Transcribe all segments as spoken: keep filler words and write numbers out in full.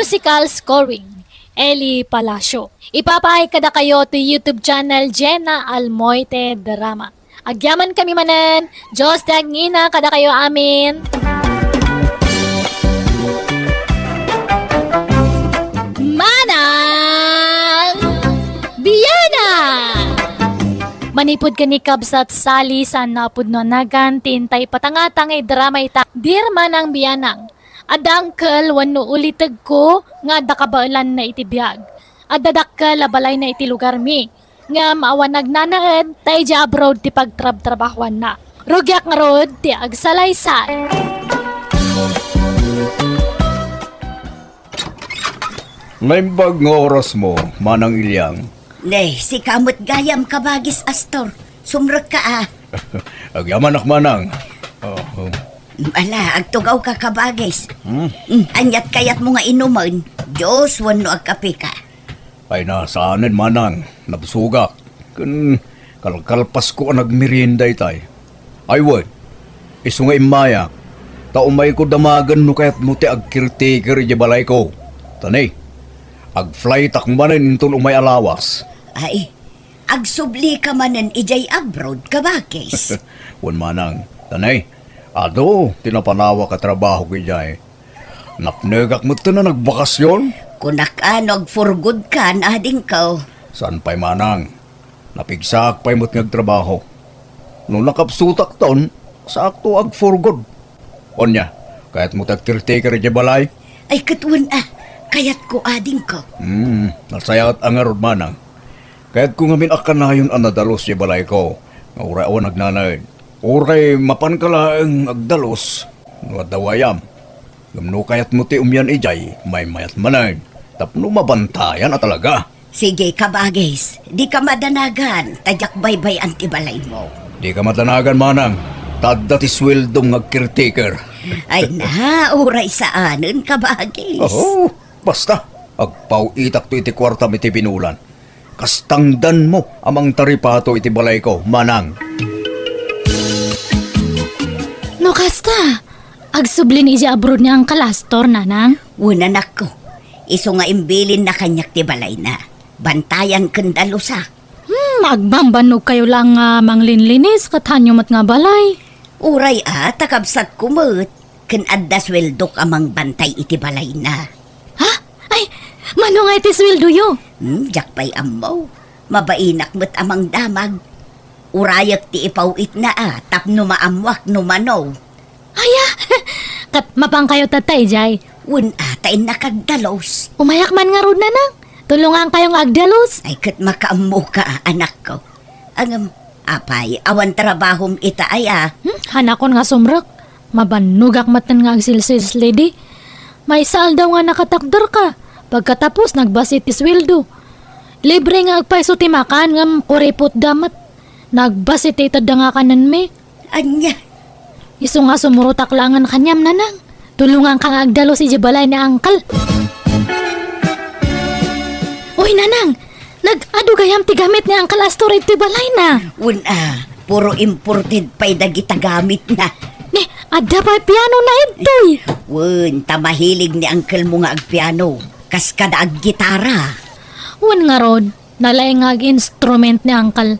musical scoring, Eli Palacio. Ipapaay kadakayo ti YouTube channel Jenna Almoite Drama. Agyamankami manen, Dios ti agngina kadakayo amin. Manang Bianang! Manipud ken ni Kabsat Sally, saan a pudno a nagan ti intay patangatang nga idrama ita, Dear Manang Bianang. Adda angkel wenno ulitegko nga adda kabaelanna iti biag. Adda dakkel a balayna iti lugarmi, ngem awan agnanaed ta idiay abroad ti pagtrabtrabahuanna. Rugiak ngarud ti agsalaysay. Naimbag nga orasmo, Manang Ilyang. Ne, sika met gayam, Kabagis Astor. Sumrekka a. Agyamanak, Manang. Oh, oh. Ala, agtugawka, Kabagis. Hmm? Mm, aniat kayatmo nga inumen? Juice wenno agkapeka? Ay na, saanen, Manang. Nabsogak. Ken kalkalpasko a nagmerienda itay. Ay wen, isu nga immayak, ta umayko damagen no kayatmo ti agcaretaker idiay balayko. Ta ne, agflightak manen inton umay a lawas. Ay, agsublika manen idiay abroad, Kabagis? Wen, Manang. Ta ne, adu ti napanawak a trabahok idiay. Napnekak metten a nagbakasyon. Kunak a no agforgodkan, adingko. Saan pay, Manang. Napigsaak pay met nga agtrabaho. No nakapsutakton, saakto agforgod. Ania, kayatmo ti agcaretaker idiay balay? Ay, ket wen a, kayatko, adingko. Hmm, nasayaat a ngarud, Manang. Kayatko ngamin a kanayon a nadalus idiay balayko, nga uray awan agnanaed. Uray mapanka laeng agdalus, no adda wayam. Ngem no kayatmo ti umian idiay, maymayat manen, tapno mabantayan a talaga. Sige, Kabagis, dika madanagan, ta diak baybay-an ti balaymo. Dika madanagan, Manang, ta adda ti sueldom nga agcaretaker. Ay na, uray saanen, Kabagis. Oho, basta, agpaw-itakto iti kuartam iti binulan. Kas tangdanmo a mangtaripato iti balayko, Manang. No kasta, agsubli ni idiay abroad ni Uncle Astor, Nanang? Wen, anakko. Isu nga imbilinna kaniak ti balayna. Bantayan ken dalusak. Hmm, agbambannog kayo lang nga manglinlinis ket haanyo met nga balay. Uray a, ta kabsatko met, ken adda sueldok a mangbantay iti balayna. Ha? Ay, mano nga iti sueldoyo? Hmm, diak pay ammo. Mabainak met a mangdamag. Urayek ti ipaw-itna a tapno maammoak no mano. Aya, ket mapankayo tatta idiay? Wen a, ta innak agdalus. Umayak man ngarud, Nanang. Tulongankayo nga agdalus. Ay, ket makaammoka a, anakko. Ngem, apay, awan trabahom ita aya? Hmm, hanakon nga sumrek. Mabannogak metten nga agsilsilslidi. Maysa aldaw nga nakatakderka. Pagkatapos, nagbasi ti sueldo. Libre nga agpayso ti makan, ngem kuripotda met. Nagbasi ti itedda nga kanenmi. Ania? Isu nga sumurotak laengen kaniam, Nanang. Tulonganka nga agdalus idiay balay ni Uncle. Uy, Nanang! Nag-adu gayam ti gamit ni Uncle Astor iti balayna. Wen a, puro imported pay dagita gamitna. Ni, adda pay pianona ditoy. Wen, ta mahilig ni uncle mo nga agpiano. Kas kada aggitara. Wen ngarud, nalaing nga ag-instrument ni Uncle.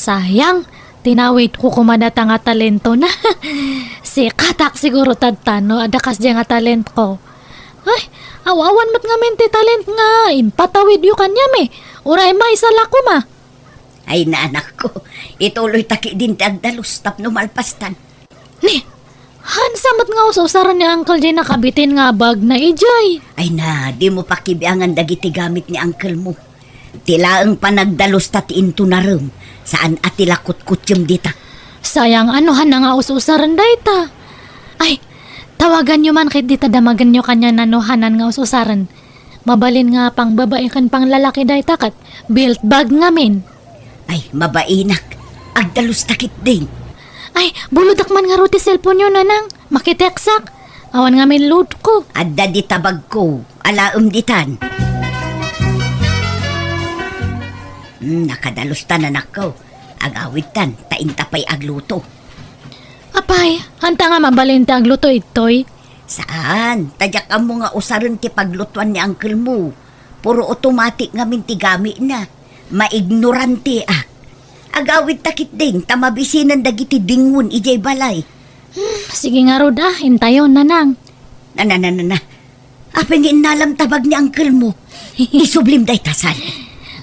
Sayang, tinawidko koma data nga talentona. Sikatak siguro tatta no adda kasdiay nga talentko. Ay, aw-awan met ngamin ti talent nga impatawidyo kaniam eh. Uray maysa la koma. Ay, na, anakko, ituloyta ketdin ti agdalus tapno malpastan. Ni, hansa met nga us-usaren ni Uncle diay nakabitin nga bagna idiay. Ay na, dimo pakibiangan dagiti gamit ni uncle mo. Ti laeng panagdalusta ti intunarem, saan a ti la kutkutsem dita. Sayang, ano hana nga us-usaren dayta? Ay, tawaganyo man ket dita damagenyo kaniana no hanan nga us-usaren. Mabalin nga pangbabai ken panglalaki dayta ket belt bag ngamin. Ay, mabainak. Agdalusta ketdin. Ay, bulodak man ngarud ti cellphone-yo, Nanang. Makitext-ak. Awan ngamin load-ko. Adda dita bagko. Alaem ditan. Hmm, nakadalustan, anakko. Agawidtan, ta inta pay agluto. Apay, anta nga mabalin ti agluto, ittoy? Saan, ta diak ammo nga usaren ti paglutuan ni uncle mo. Puro automatic ngamin ti gamina. Maignoranteak. Agawidta ketdin ta mabisinen dagiti dingwen idiay balay. Hmm, sige ngarud a, intayon, nanang. Na, na, na, na, na. Apay nga innalam ta bag ni uncle mo? Isublim dayta, Sal.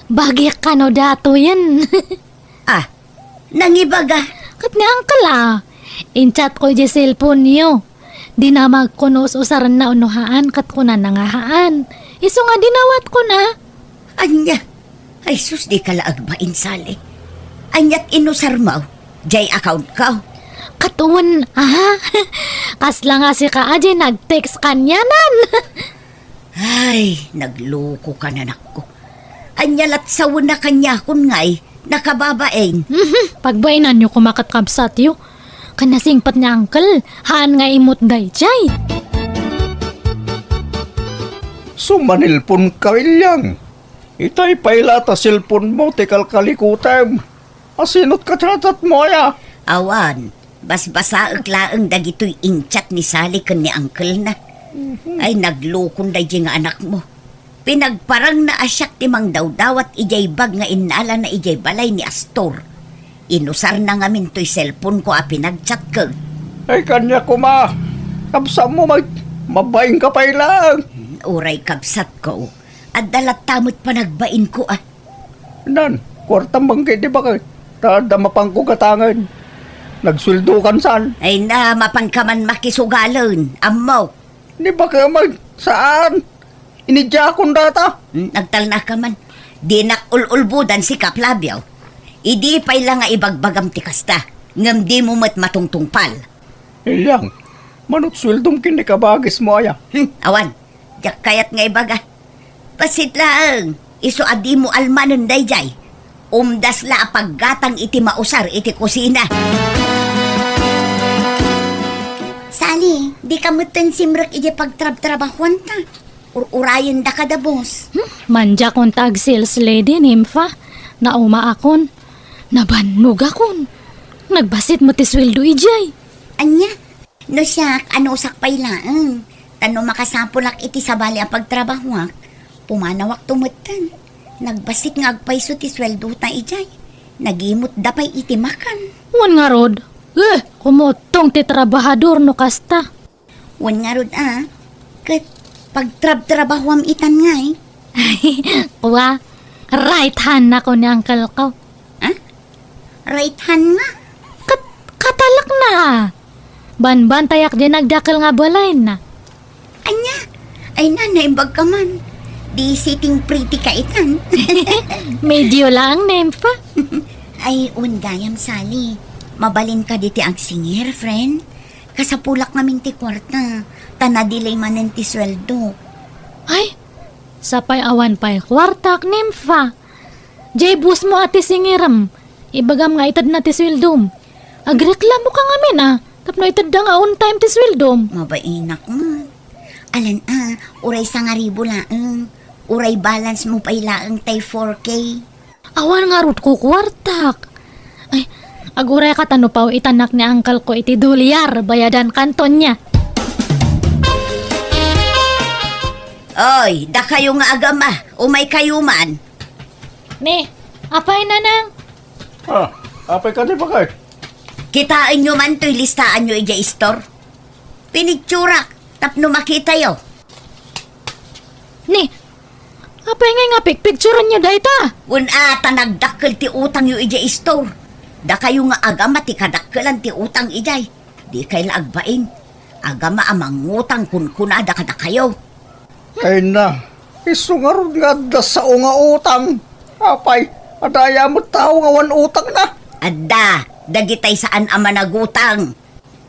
Bagik kano datoyen. Ah, nangibaga. Ket ni uncle a, in-chat ko idiay cellphone-yo. Dinamagko no us-usarenna wenno haan, ket kunana nga haan. Isu nga dinawatko na. Ania? Ay sus, dika la agbain, Sal. Aniat inusarmo? Diay accountko? Ket wen, aha? Kasla nga sika a diay nag-text kanianan. Ay, naglokokan, anakko. Ania lat sawen a kaniakon ngay, nakababain. Mhm, pagbainanyo koma ket kabsatyo. Ken nasingpet ni uncle, haan nga immut daydiay. Sumanilpon ka, Ilyang. Itay pay la ta cellphone mo ti kalkalikutem. Asinot ka chat-chat mo aya? Awan, basbasaek laeng dagitoy in-chat ni Sally ken ni uncle-na. Mhm. Ay, naglokon daydiay nga anakmo. Pinagparangna a siak ti mangdawdawat idiay bag nga innalana idiay balay ni Astor. Inusarna ngamin toy cellphone-ko a pinag-chat ken. Ay, kaniak koma. Kabsatmo, mag-, mabain ka pay laeng. Hmm, uray kabsatko. Adda latta met panagbainko, a. Nan, kuartam man ketdi baket, ta adda mapanko gatangen. Nagsueldokan san. Ay na, mapanka man makisugalen, ammok. Ni baket man, saan? Inidiakon data. Hmm, nagtalnaka man. Dinak ul-ulbodan sika, Flavio. Idi pay la nga ibagbagam ti kasta, ngem dimo met matungtungpal. Ilyang, manut sueldom ken ni kabagismo aya? Hmm, awan. Diak kayat nga ibaga. Bassit laeng, isu a dimo almanen daydiay. Umdas la a paggatang iti mausar iti kusina. Sally, dika metten simrek idiay pagtrabtrabahuanta. Ur-urayendaka da, boss. Hmm, mandiakon ta ag-sales lady, Nympha. Naumaakon. Nabannogakon. Nagbassit met ti sueldo idiay. Ania? No siak, anusak pay laeng. Ta no makasapulak iti sabali a pagtrabahuak, pumanawakto metten. Nagbassit nga agpayso ti sueldota idiay. Nagimutda pay iti makan. Wen ngarud, eh, kumuttong ti trabahador no kasta. Wen ngarud a, ket pagtrabtrabahuam itan ngay. Kua, right hand nako ni uncle ko. Ha? Right hand nga? Kat-, katalakna. Banbantayak diay nagdakkel nga balayna. Ania? Ay na, naimbag ka man. Di sitting pretty ka itan. Medyo lang, Nympha. Ay, wen gayam, Sally. Mabalin ka diti agsingir, friend. Kasapulak ngamin ti kuarta, ta na-delay manen ti sueldo. Ay, sapay awan pay kuartak, Nympha. Jay boss mo a ti singirem, ibagam nga itedna ti sueldom. Agreklamo ka ngamin a, tapno itedda nga on time ti sueldom. Mabainak man. Alan a, uray sangaribu laeng. Uray balance mo pay laeng tay four K. Awan ngarud kukuartak. Ay, aguray ka ta no pao itanak ni uncle ko iti dolyar, bayadan kanton niya. Oy, dakayo nga agama, umay kayo man. Ni, apay, nanang? Ah, apay ka di bakay? Kitaenyo man toy listaanyo idiay istor. Pinicturak tapno makitayo. Ni, apay ngay nga pikpikturanyo dayta? Wen a, ta nagdakkel ti utangyo idiay istor. Dakayo nga agama ti kadakkelan ti utang idiay. Dikay la agbain. Agama a mangutang kunkunada kadakayo. Ay na, isu ngarud nga adda sao nga utang. Apay, adda aya met tao nga awan utangna? Adda, dagitay saan a managutang.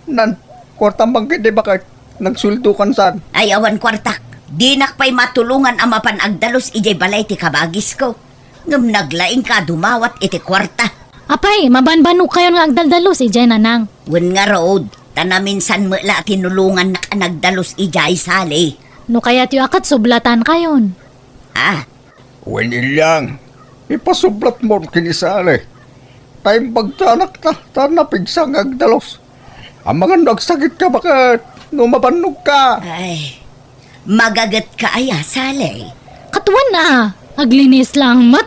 Nan, kuartam man ketdi baket, nagsueldokan san. Ay, awan kuartak. Dinak pay matulongan a mapan agdalus idiay balay ti kabagisko. Ngem naglaingka a dumawat iti kuarta. Apay, mabanbanogkayon nga agdaldalus idiay, nanang? Wen ngarud, ta naminsan met la a tinulongannak a nagdalus idiay, Sally. No kayatyo a ket sublatankayon. Ah, Wen Ilyang, ipasublatmo ken ni Sally. Ta imbagtanak ta, ta napigsa nga agdalus. Amangan no agsakitka baket. no mabannogka. Ay, magagetka aya, Sally? Ket wen a, aglinis laeng met.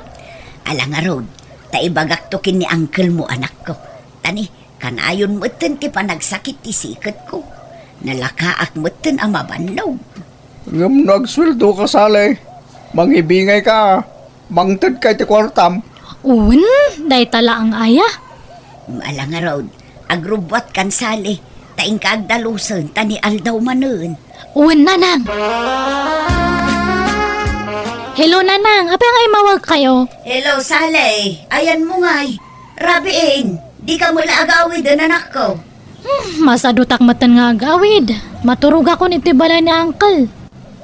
Ala ngarud, ta ibagakto ken ni uncle mo, anakko. Ta ni, kanayon metten ti panagsakit ti siketko. Nalakaak metten a mabannog. Ngem no agsueldoka, Sally, mangibingayka, mangtedka iti kuartam. Wen, dayta laeng aya. Ala ngarud, agrubbuatkan, Sally, ta inka agdalusen ta ni aldaw manen. Wen, Nanang. Hello, Nanang. Apay nga immawagkayo? Hello, Sally. Ayanmo ngay. Rabiin, dika met la agawiden, anakko. Hmm, masadutak metten nga agawid. Maturogakon iti balay ni uncle.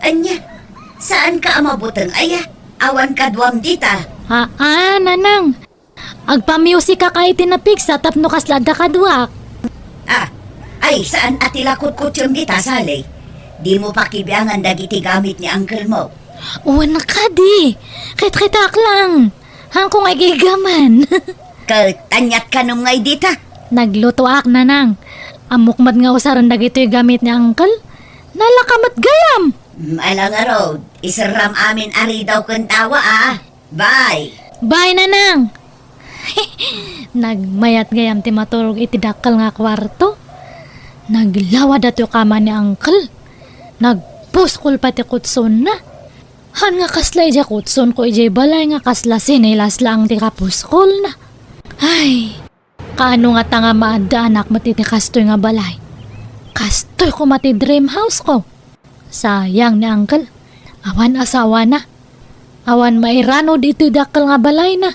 Ania? Saanka a mabuteng aya? Awan kaduam dita. Aa, Nanang. Agpamusikak iti napigsa tapno kasla adda kaduak. Ah, ay, saan a ti la kutkutsem dita, Sally? Dimo pakibiangan dagiti gamit ni uncle mo. Wen kadi. Kitkitaak laeng. Haanko nga igigaman. Ket aniat kanem ngay dita? Naglutoak, Nanang. Ammok met nga usaren dagitoy gamit ni uncle. Nalaka met gayam. Mm, ala ngarud, iserram amin a ridaw ken tawa, a. Bye. Bye, Nanang. Nagmayat gayam ti maturog iti dakkel nga kuarto. Naglawa datoy kama ni uncle. Nagpuskol pay ti kutsonna. Haan nga kasla idiay kutsonko idiay balay nga kasla sinelas laeng ti kapuskol na. Ay, kaano ngata nga maaddaanak met iti kastoy nga balay? Kastoy koma ti dream house ko. Sayang ni uncle. Awan asawana. Awan mairanod iti dakkel nga balayna.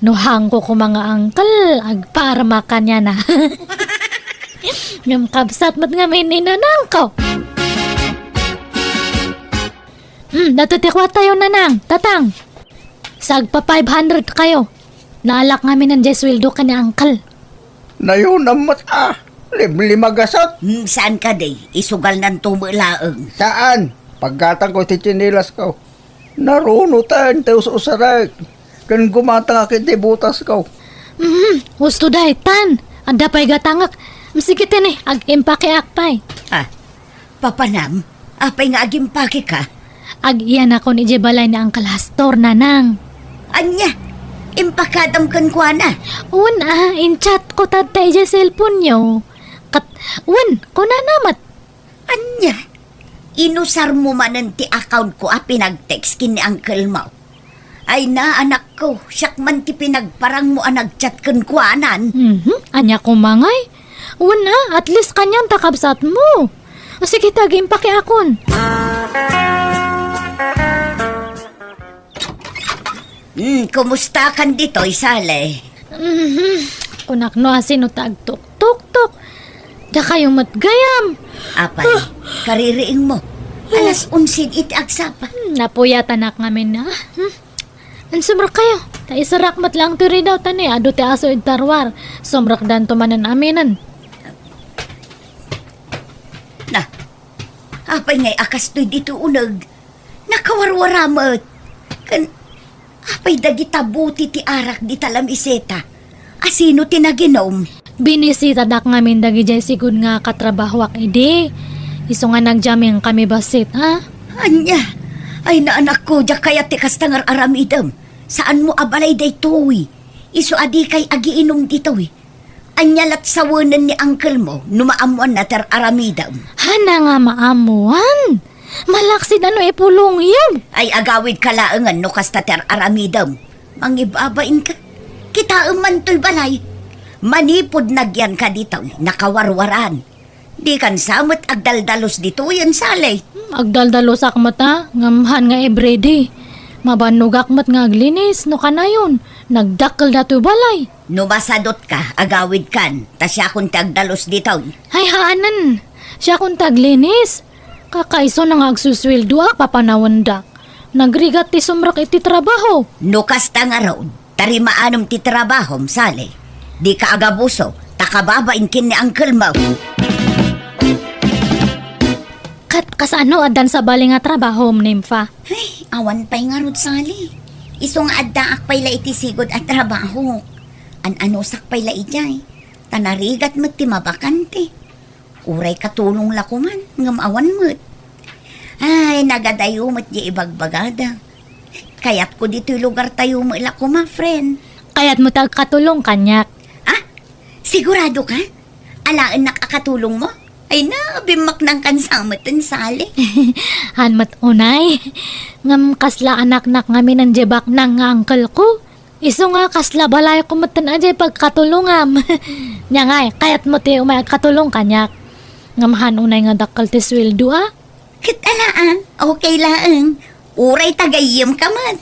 No haanko koma nga uncle, agpaarmak kaniana. Ngem kabsat met ngamin ni nanangko. Hmm, datoy ti kuartayo, Nanang, Tatang. Sagpa five hundred kayo. Naalak ngamin diay sueldo ken ni uncle. Nayon, ammat a. Limlimagasat. Hmm, saan kadi? Isugalnanto met laeng. Saan? Paggatangko ti tsinelas ko. Narunoten ti us-usarek ken gumatangak iti botasko. Mhm, husto daytan. Adda pay gatangek. Sige tini, ag-impakeak pay. Ah, papanam, apay nga agimpakeka? Ag-iyanakon idiay balay ni Uncle Astor, Nanang. Ania? Impakadam kenkuana? Wen a, in-chat ko tatta idiay cellphone-yo. Ket, wen, kunana met. Ania? Inusarmo manen ti account ko a pinag-text ken ni uncle mo? Ay na, anakko, siak man ti pinagparangmo a nag-chat kenkuanan. Mhm, ania koma ngay? Wen a, at least kanian ta kabsatmo. O sige, ta, agimpakeakon. Hmm, kumustakan ditoy, Sally? Mhm. Kunak no asino ta agtuktuktok. Dakayo met gayam. Apay, kaririingmo. Alas onse iti agsapa. Hmm, napuyatanak ngamin na. Hmm. Ansumrek kayo. Ta iserak met lang ti ridaw ta ni adu ti aso iti ruar. Sumrekdanto manen aminen. Na, apay ngay a kastoy ditoy uneg? Nakawarwara met. Ken, apay dagita buti ti arak dita lamiseta? Asino ti naginom? Binisitadak ngamin dagidiay sigud nga katrabahoak idi. Isu nga nagjamming kami bassit, ha? Ania? Ay, naanakko, diak kayat ti kasta nga ar-aramidem. Saanmo a balay daytoy. Isu a dikay agiinum ditoy. Ania lat sawenen ni uncle mo no maammoanna ti ar-aramidem? Hana nga maammoan? Malaksid a no ipulongyo. Ay, agawidka laengen no kasta ti ar-aramidem. Mangibabainka. Kitaem man toy balay. Manipud nagyanka ditoy, nakawarwaran. Dikan sa met agdaldalus ditoyen, Sally. Hmm, agdaldalusak met a, ngem haan nga everyday. Mabannogak met nga aglinis, no kanayon, nagdakkel datoy balay. No masadutka, agawidkan, ta siakon ti agdalus ditoy. Ay, haanen. Siakon ti aglinis. Kakaisuna nga agsusueldoak, papanawendak. Nagrigat ti sumrek iti trabaho. No kasta ngarud, tarimaanum ti trabahom, Sally. Dika agabuso, ta kababain ken ni uncle mo. Ket kasano addan sabali nga trabahom, Nympha? Ay, awan pay ngarud, Sally. Isu nga addaak pay la iti sigud a trabaho. An-anusak pay la idiay. Ta narigat met ti mabakante. Uray katulong la koman, ngem awan met. Ay, nagadayo met di ibagbagada. Kayatko ditoy lugartayo met la koma, friend. Kayatmo ti agkatulong kaniak? Ah? Sigurado ka? Alaennak a katulongmo? Ay na, bimmaknangkan sa met, Sally. Han met unay. Ngem kasla anaknak ngamin diay baknang nga uncle ko. Isu nga kasla balayko metten a diay pagkatulongam. Nia ngay, kayatmo ti umay agkatulong kaniak? Ngem han unay nga dakkel ti sueldo a? Ket alaan, okay laeng. Uray ta gayyemka met.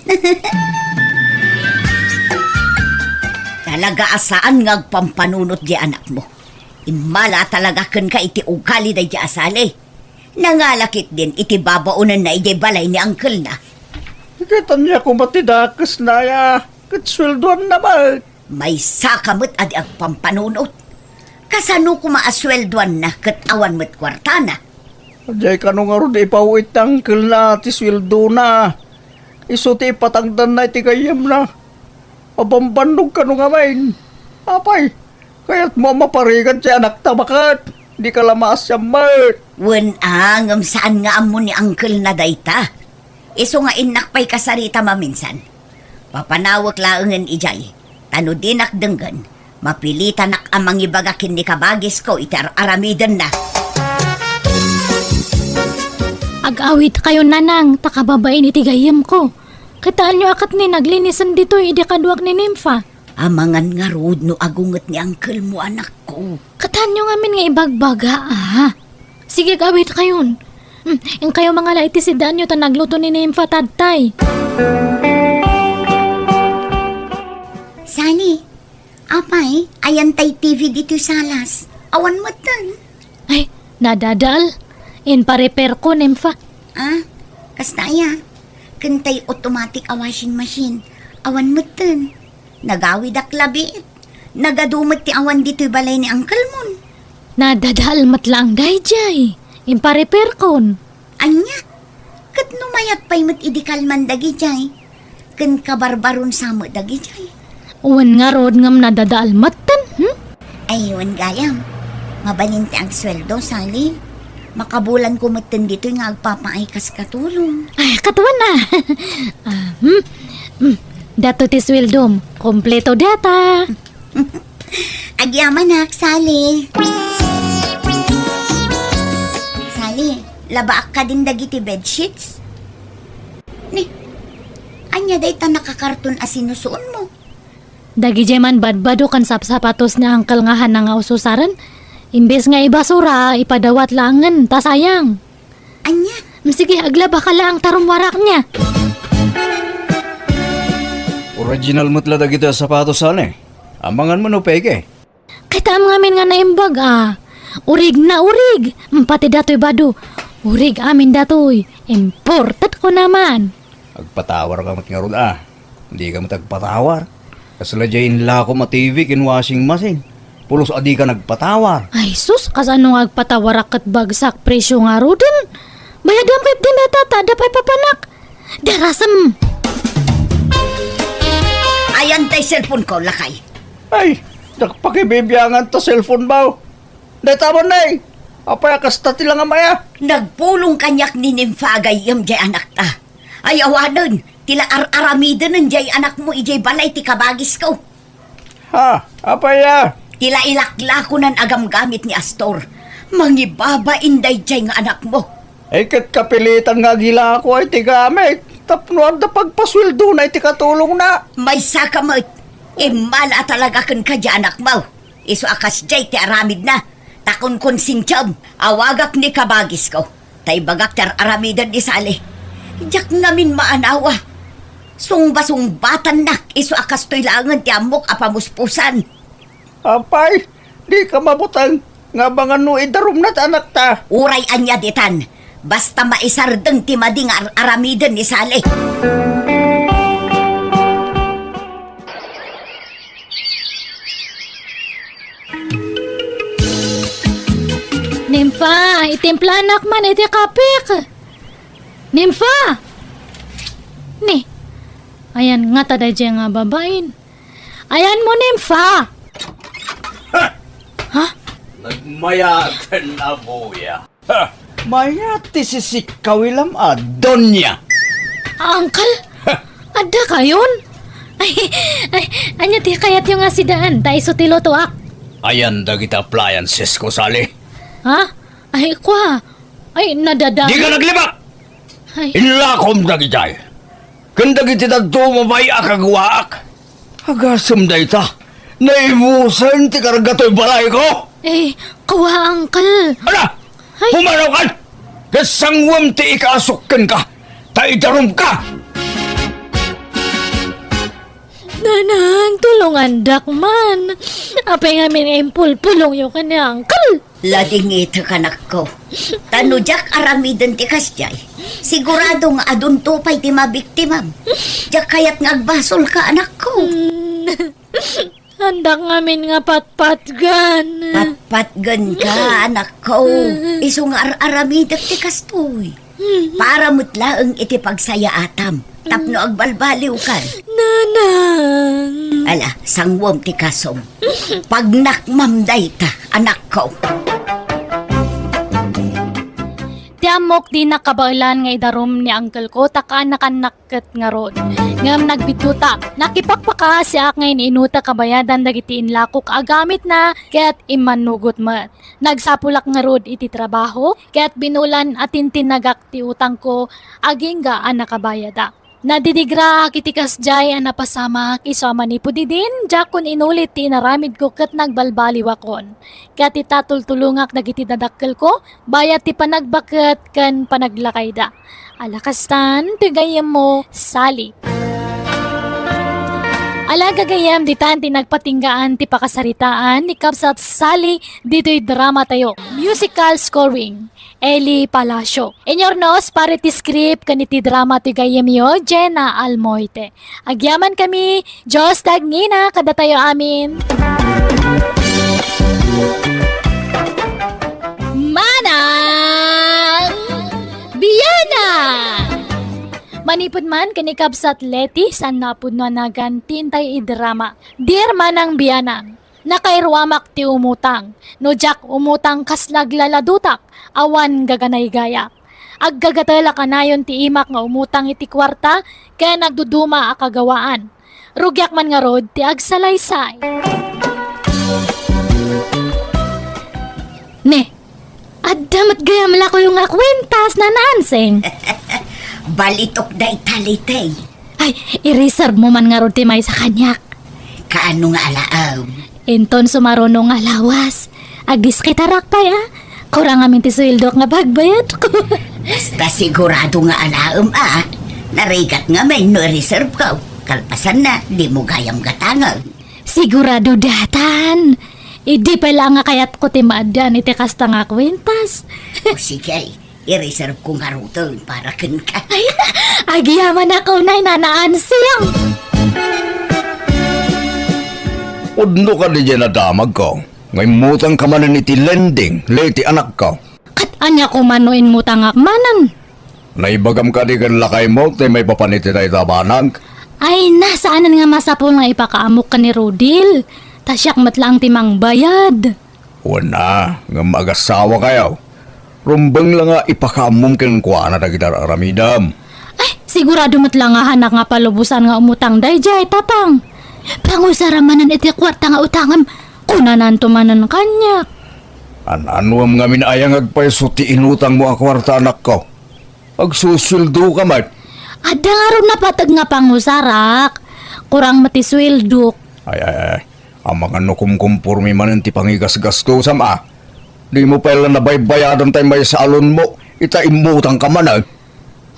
Talaga a saan nga agpampanunot diay anakmo. Immala talaga kenka iti ugali daydiay a Sally. Nangala ketdin iti babaonenna idiay balay ni uncle-na. Ket ania koma ti dakesna aya? Ket sueldoanna met. Maysaka met a di agpampanunot. Kasano koma a sueldoanna ket awan met kuartana? Diay kano ngarud ipaw-it ti uncle-na ti sueldona. Isu ti ipatangdanna iti gayyemna. Mabambannog kano ngamin. Apay, kayatmo a maparigat ti anakta baket? Dika la maasian met. Wen a, ngem saan nga ammo ni uncle-na dayta. Isu nga innak pay kasarita maminsan. Papanawek laengen idiay, ta no dinak denggen, mapilitanak a mangibaga ken ni kabagisko iti ar-aramidenna. Ag-awidkayon, nanang, ta kababain iti gayyemko. Kitaenyo a ket ni naglinisen ditoy idi kaduak ni Nympha. Amangan ngarud no agunget ni uncle-mo, anakko. Kitaenyo ngamin nga ibagbaga, a. Sige, ag-awidkayon. Hmm, inkayo mangala iti siddaanyo ta nagluto ni Nympha tatay. Sally, apay, ayan tay T V ditoy salas? Awan metten. Ay, nadadael. Inpa-repairko, Nympha. Ah, kasta aya? Ken tay automatic a washing machine. Awan metten. Nagawidak labi. Nagadu met ti awan ditoy balay ni uncle-mon. Nadadael met laeng daydiay. Inpa-repairkon. Ania? Ket no mayat pay met idi kalman dagidiay, ken kabarbaron sa met dagidiay. Wen ngarud ngem nadadael metten, hmm? Ay, wen gayam. Mabalin ti agsueldo, Sally. Makabulanko metten ditoy nga agpapaay kas katulong. Ay, katuan a. Ah, hmm? Hmm. Dato ti sueldom. Kompleto data. Agyamanak, Sally. Sally, labaak kadin dagiti bedsheets? Ni, ania dayta nakakarton a sinusuonmo? Dagidiay man badbado ken sapsapatos ni uncle nga hanna nga ususaren, imbes nga ibasura, ipadawat laengen, ta sayang. Ania? Mm, sige, aglabaka laeng ta rummuarak nia. Original met la dagiti a sapatos, Sally. Amangan mo no peke. Kitaem ngamin nga naimbag a. Urig na urig. Mm, pati datoy bado. Urig amin datoy. Imported ko naman. Agpatawarka met ngarud a. Dika met agpatawar. Kasla diay inlakom a T V ken washing machine. Pulos a dika nagpatawar. Ay sus, kasano nga agpatawarak ket bagsak presyo ngaruden? Bayadam ketdin dayta ta adda pay papanak. Darasem! Ayan tay cellphone ko, lakay. Ay, nagpakibibiangan ta cellphone mo. Dayta man, nay. Apay a kasta ti langamaya? Nagpulong kaniak ni Nympha a gayyem diay anakta. Ay awanen, ti la ar-aramidenen diay anakmo idiay balay ti kabagisko. Ha? Apay a? Ti la ilaklakonan a gamgamit ni Astor. Mangibabain daydiay nga anakmo. Ay, ket kapilitan nga agilako ay ti gamit tapno adda pagpasueldona iti katulongna. Maysaka met. Immala a talaga kenka diay anakmo. Isu a kasdiay ti aramidna. Ta kunkonsintiam, awagak ni kabagisko. Ta ibagak ti ar-aramiden ni Sally. Diak ngamin maanawa. Sungbasungbatannak isu a kastoy laengen ti ammok a pamuspusan. Apay, dika mabuteng nga amangan no idarumna ti anakta. Uray ania ditan, basta maisardeng ti madi nga ar-aramiden ni Sally. Nympha, itimplanak man iti kapek. Nympha! Ni, ayan ngata daydiay nga babain. Ayanmo, Nympha! Ha? Nagmayaten a buya. Ha! Mayat ti sisikkaw ilam a, Donya! Uncle? Ha! Adda kayon? Ay, ay, ania ti kayatyo nga sidaan ta isu ti lutoak? Ayan dagiti appliances ko, Sally. Ha? Ay, kwa. Ay, nadada. Dika naglibak! Ay. Inlakom dagitay. Ken dagiti dadduma pay a kaguaak. Agasem dayta. Naimusen ti karga toy balayko. Eh, kua, uncle. Ala! Ay. Pumanaw kan! Ket sanguem ti ikaasuk kenka. Ta idarumka! Nanang, tulongandak man. Apay ngamin nga impulpulongyo ken ni uncle? Ladingitek, anakko. Ta no diak aramiden ti kasdiay, sigurado nga adunto pay ti mabiktimam. Diak kayat nga agbasolka, anakko. Mm. Andak ngamin nga patpatgen. Patpatgenka, anakko. Isu nga ar-aramidek ti kastoy. Para met laeng iti pagsayaatam tapno agbalbaliwkan. Nanang. Ala, sanguem ti kasom. Pagnakmam dayta, anakko. Ti ammok, dinak kabaelan nga idarum ni uncle ko ta kaanakannak ket ngarud. Ngem nagbiddutak. Nakipakpakaasiak nga in-inutek a bayadan dagiti inlakok a gamitna ket immannugot met. Nagsapulak ngarud iti trabaho ket binulan a tintinnagak ti utangko agingga a nakabayadak. Nadidigraak iti kasdiay a napasamak isu a manipud idin, diakon inulit ti inaramidko ket nagbalbaliwakon. Ket ita tultulongak dagiti dadakkelko, bayat ti panagbaket ken panaglakayda. Ala kastan, ti gayyemmo, Sally. Ala gagayyem, ditan ti nagpatinggaan ti pakasaritaan ni Kabsat Sally ditoy dramatayo. Musical scoring, Eli Palacio. Inurnos para iti script ken iti drama ti gayyemyo, Jenna Almoite. Agyaman kami, Dios ti agngina kadatayo amin. Manang Bianang! Manipud man ken ni Kabsat Leti, saan nga a pudno a nagan ti intay idrama. Dear Manang Bianang, nakairuamak ti umutang. No diak umutang, kasla aglaladutak, awan gaganaygayak. Aggagatelak kanayon ti imak nga umutang iti kuarta ken agduduma a kagawaan. Rugiak man ngarud ti agsalaysay. Ne, adda met gayam la kayo nga kwintas, Nana Ansing. Balitok dayta, Leti. Ay, i-reserve mo man ngarud ti maysa kaniak. Kaano nga alaem? Inton sumaruno nga lawas, agdiskitarak pay a. Kurang amin ti sueldok nga pagbayadko. Basta sigurado nga alaem a. Narigat ngamin no i-reserve ko. Kalpasanna, dimo gayam gatangen. Sigurado datan. Idi pay la nga kayatko ti maaddaan iti kasta nga kwintas. O sige, i-reserve ko ngaruden para kenka. Ay, agyamanak unay, Nana Ansing. Pudno kadi diay nadamagko nga immutangka manen iti lending, Leti, anakko. Ket ania koma no immutangak manen? Naibagam kadi ken lakaymo ti maipapan iti dayta a banag? Ay, na, saanen nga masapul nga ipakaamok ken ni Rodil. Ta siak met laeng ti mangbayad. Wen a, ngem agasawakayo. Rumbeng la nga ipakaammom kenkuana dagiti ar-aramidem. Ay, sigurado met la nga hanak nga palubosan nga umutang daydiay, Tatang. Pangusara manen iti kuarta nga utangem, kunananto manen kaniak. An-anuem ngamin aya nga agpayso ti inutangmo a kuarta, anakko? Agsusueldoka met. Adda ngarud napateg nga pangusarak. Kurang met ti sueldok. Ay, ay, ay. Amangan no kumkumpormi manen ti pangigasgastusam a. Dimo pay la nabaybayadan tay maysa a loanmo, ita immutangka manen.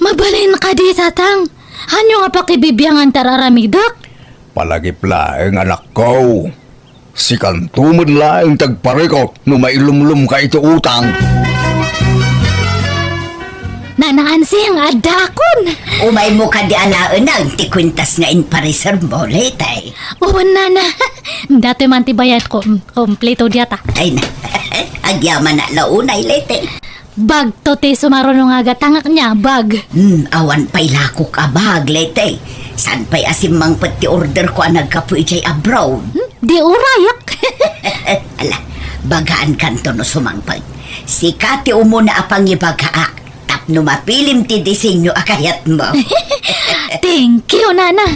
Mabalin kadi, Tatang? Ania nga pakibibiangan ti ar-aramidek? Palagip laeng, anakko. Sikanto met laeng ti agparikut no mailumlomka iti utang. Nana Ansing, addaakon. Umaymo kadi alaenang ti kwintas nga inpareservemo, Leti. Wen, Nana. Datoy man ti bayadko. Mm, kompleto diata. Ay na. Agyamanak la unay, Leti. Bagto ti sumaruno nga gatangak nia, bag. Hmm, awan pay lakok a bag, Leti. Saan pay a simmangpet ti orderko a naggapu idiay abroad? Hmm, di urayak. Ala, Bagaankanto no sumangpet. Sika ti umuna a pangibagaak tapno mapilim ti disenyo a kayatmo. Thank you, Nana.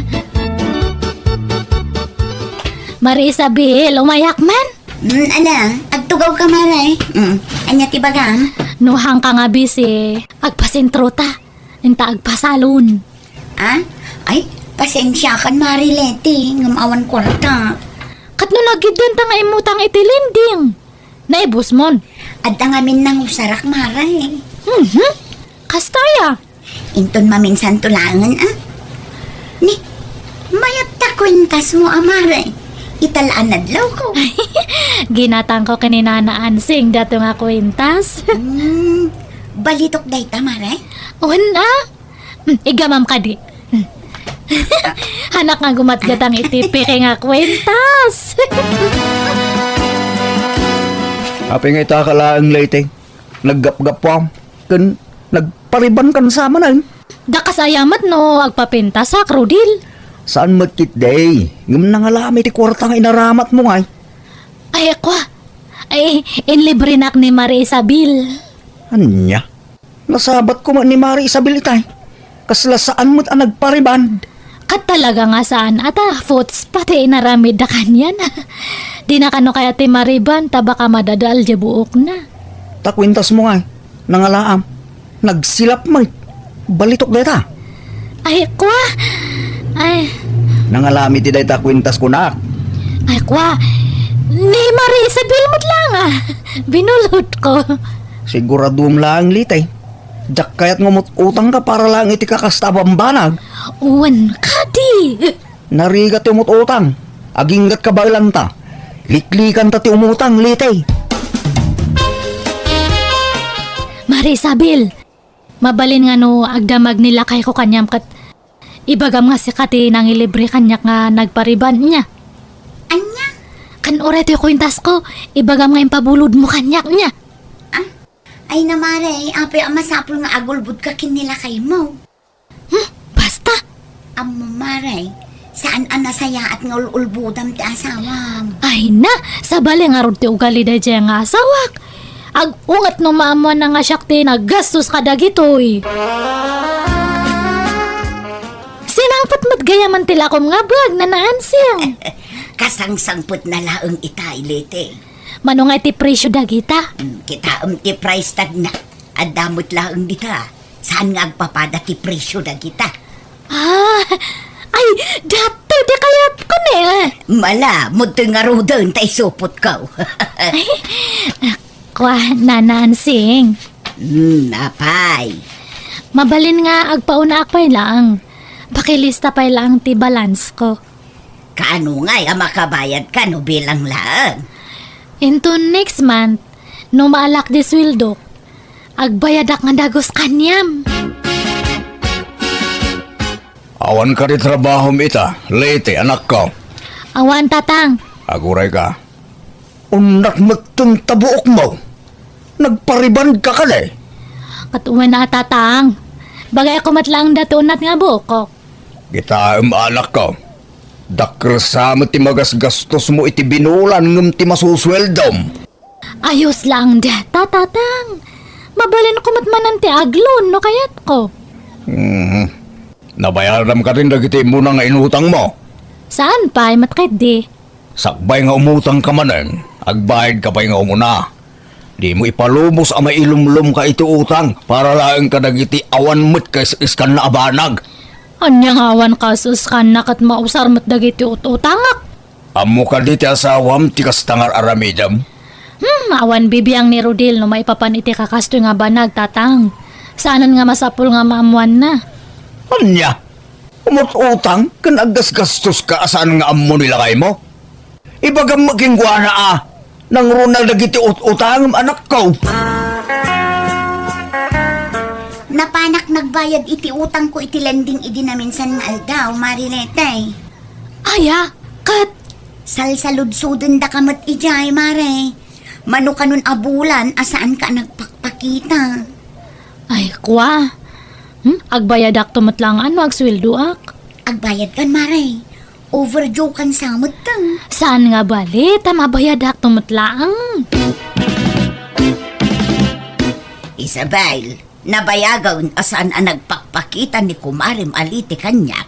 Mari Isabel, umayak man? Mm, ala, agtugawka, Mare. Mm, ania ti bagam? No haanka nga busy, agpasentrota. Inta agpasalon. Ah? Ay, pasensiakan, Mare Leti, ngem awan kuarta. Ket no nagiddanta nga immutang iti lending, naibusmon? Adda ngamin nangusarak, Mare. Mhm. Kasta aya? Inton maminsanto laengen, ah. Ni, mayat ta kuentasmo, a, Mare. Ita la a nadlawko. Ginatangko ken ni Nana Ansing dato nga kuentas. Hmm, balitok dayta, Mare? Wen, ah. Hmm, igamam kadi. Hanak nga gumatgatang iti peke nga kuentas. Apay nga ita ka laeng, Leti? Naggapgappuam ken nagparibankan sa manen. Dakas aya met no agpapintasak, Rodil? Saan met ketdi, ngem nangalaam iti kuarta nga inaramatmo ngay. Ay, kua. Ay, inlibrenak ni Mari Isabel. Ania? Nasabatko met ni Mari Isabel itay. Kasla saan met a nagpariband. Ket talaga nga saan a ta, puts, pati inaramidda kanian. Dina kano kayat ti mariband ta baka madadael diay buokna. Ta kuentasmo ngay, nangalaam. Nagsilap met. Balitok dayta. Ay, kua. Ay. Nangalaam iti dayta kuentas kunak. Ay, kua. Ni Mari Isabel met laeng, ah. Binulotko. Siguraduem laeng, Leti. Diak kayat nga umut-utangka para laeng iti kakasta a bambanag. Wen kadi. Narigat ti umut-utang. Aginggat kabaelanta. Liklikanta ti umutang, Leti. Mari Isabel, mabalin nga no agdamag ni lakayko kaniam ket ibagam nga sika ti nangilibre kaniak nga nagpariband, nia? Ania? Ken uray toy kuentasko, ibagam nga impabulodmo kaniak, nia? Ah? Ay, Mare, apay a masapul nga agulbodka ken ni lakaymo? Hmm, basta! Ammo, Mare, saan a nasayaat nga ul-ulbodam ti asawam. Ay na, sabali ngarud ti ugali daydiay nga asawak. Ag-unget no maammoanna nga siak ti naggastos kadagitoy. Sinangpet met gayamen ti lakom nga bag, Nana Ansing. Kasangsangpetna laeng itay, Leti. Mano nga iti presyo dagita? Hmm, kitaem ti price tagna. Adda met laeng dita. Saan nga agpapada ti presyo dagita? Ah, ay, datoy ti kayatko ne. Mala, mudtoy ngaruden ta isupotko. Ay, kua, Nana Ansing. Hmm, apay? Mabalin nga agpaunaak pay laeng. Pakilista pay laeng ti balance ko. Kaano ngay a makabayadka no bilang laeng? Inton next month, no maalak di sueldok, agbayadak nga dagus kaniam. Awan kadi trabahom ita, Leti, anakko? Awan, Tatang. Agurayka. Unnak metten ta buokmo. Nagparibandka kadi? Ket wen a, Tatang. Bagayko met laeng datoy unat nga buokko. Kitaem, anakko. Dakkel sa met ti magasgastosmo iti binulan ngem ti masusueldom. Ayos laeng dayta, Tatang. Mabalinko met manen ti agloan no kayatko. Mhm. Nabayaram kadin dagiti immuna nga inutangmo? Saan pay met ketdi. Sakbay nga umutangka manen, agbayadka pay nga umuna. Dimo ipalubos a mailumlomka iti utang para laeng kadagiti awan met kaisiskanna a banag. Ania nga awan kaisiskanna ket mausar met dagiti ut-utangak? Ammo kadi ti asawam ti kasta nga ar-aramidem? Hmm, awan bibiang ni Rodil no maipapan iti kakastoy nga banag, Tatang. Saanen nga masapul nga maammoanna. Ania? Umut-utang ken aggasgastoska a saan nga ammo ni lakaymo? Ibagam met kenkuana a nangruna dagiti ut-utangem, anakko. Napanak nagbayad iti utangko iti lending idi naminsan nga aldaw, Mari Leti. Aya, ket? Salsaludsodendaka met idiay, Mare. Mano kanon a bulan a saanka a nagpakpakita. Ay, kua. Hmm? Agbayadakto met laeng no agsueldoak. Agbayadkan, Mare. Overdue kan sa met, ta. Saan nga bali, ta mabayadakto met laeng. Isabel, nabayagen a saan a nagpakpakita ni kumarem a Leti kaniak.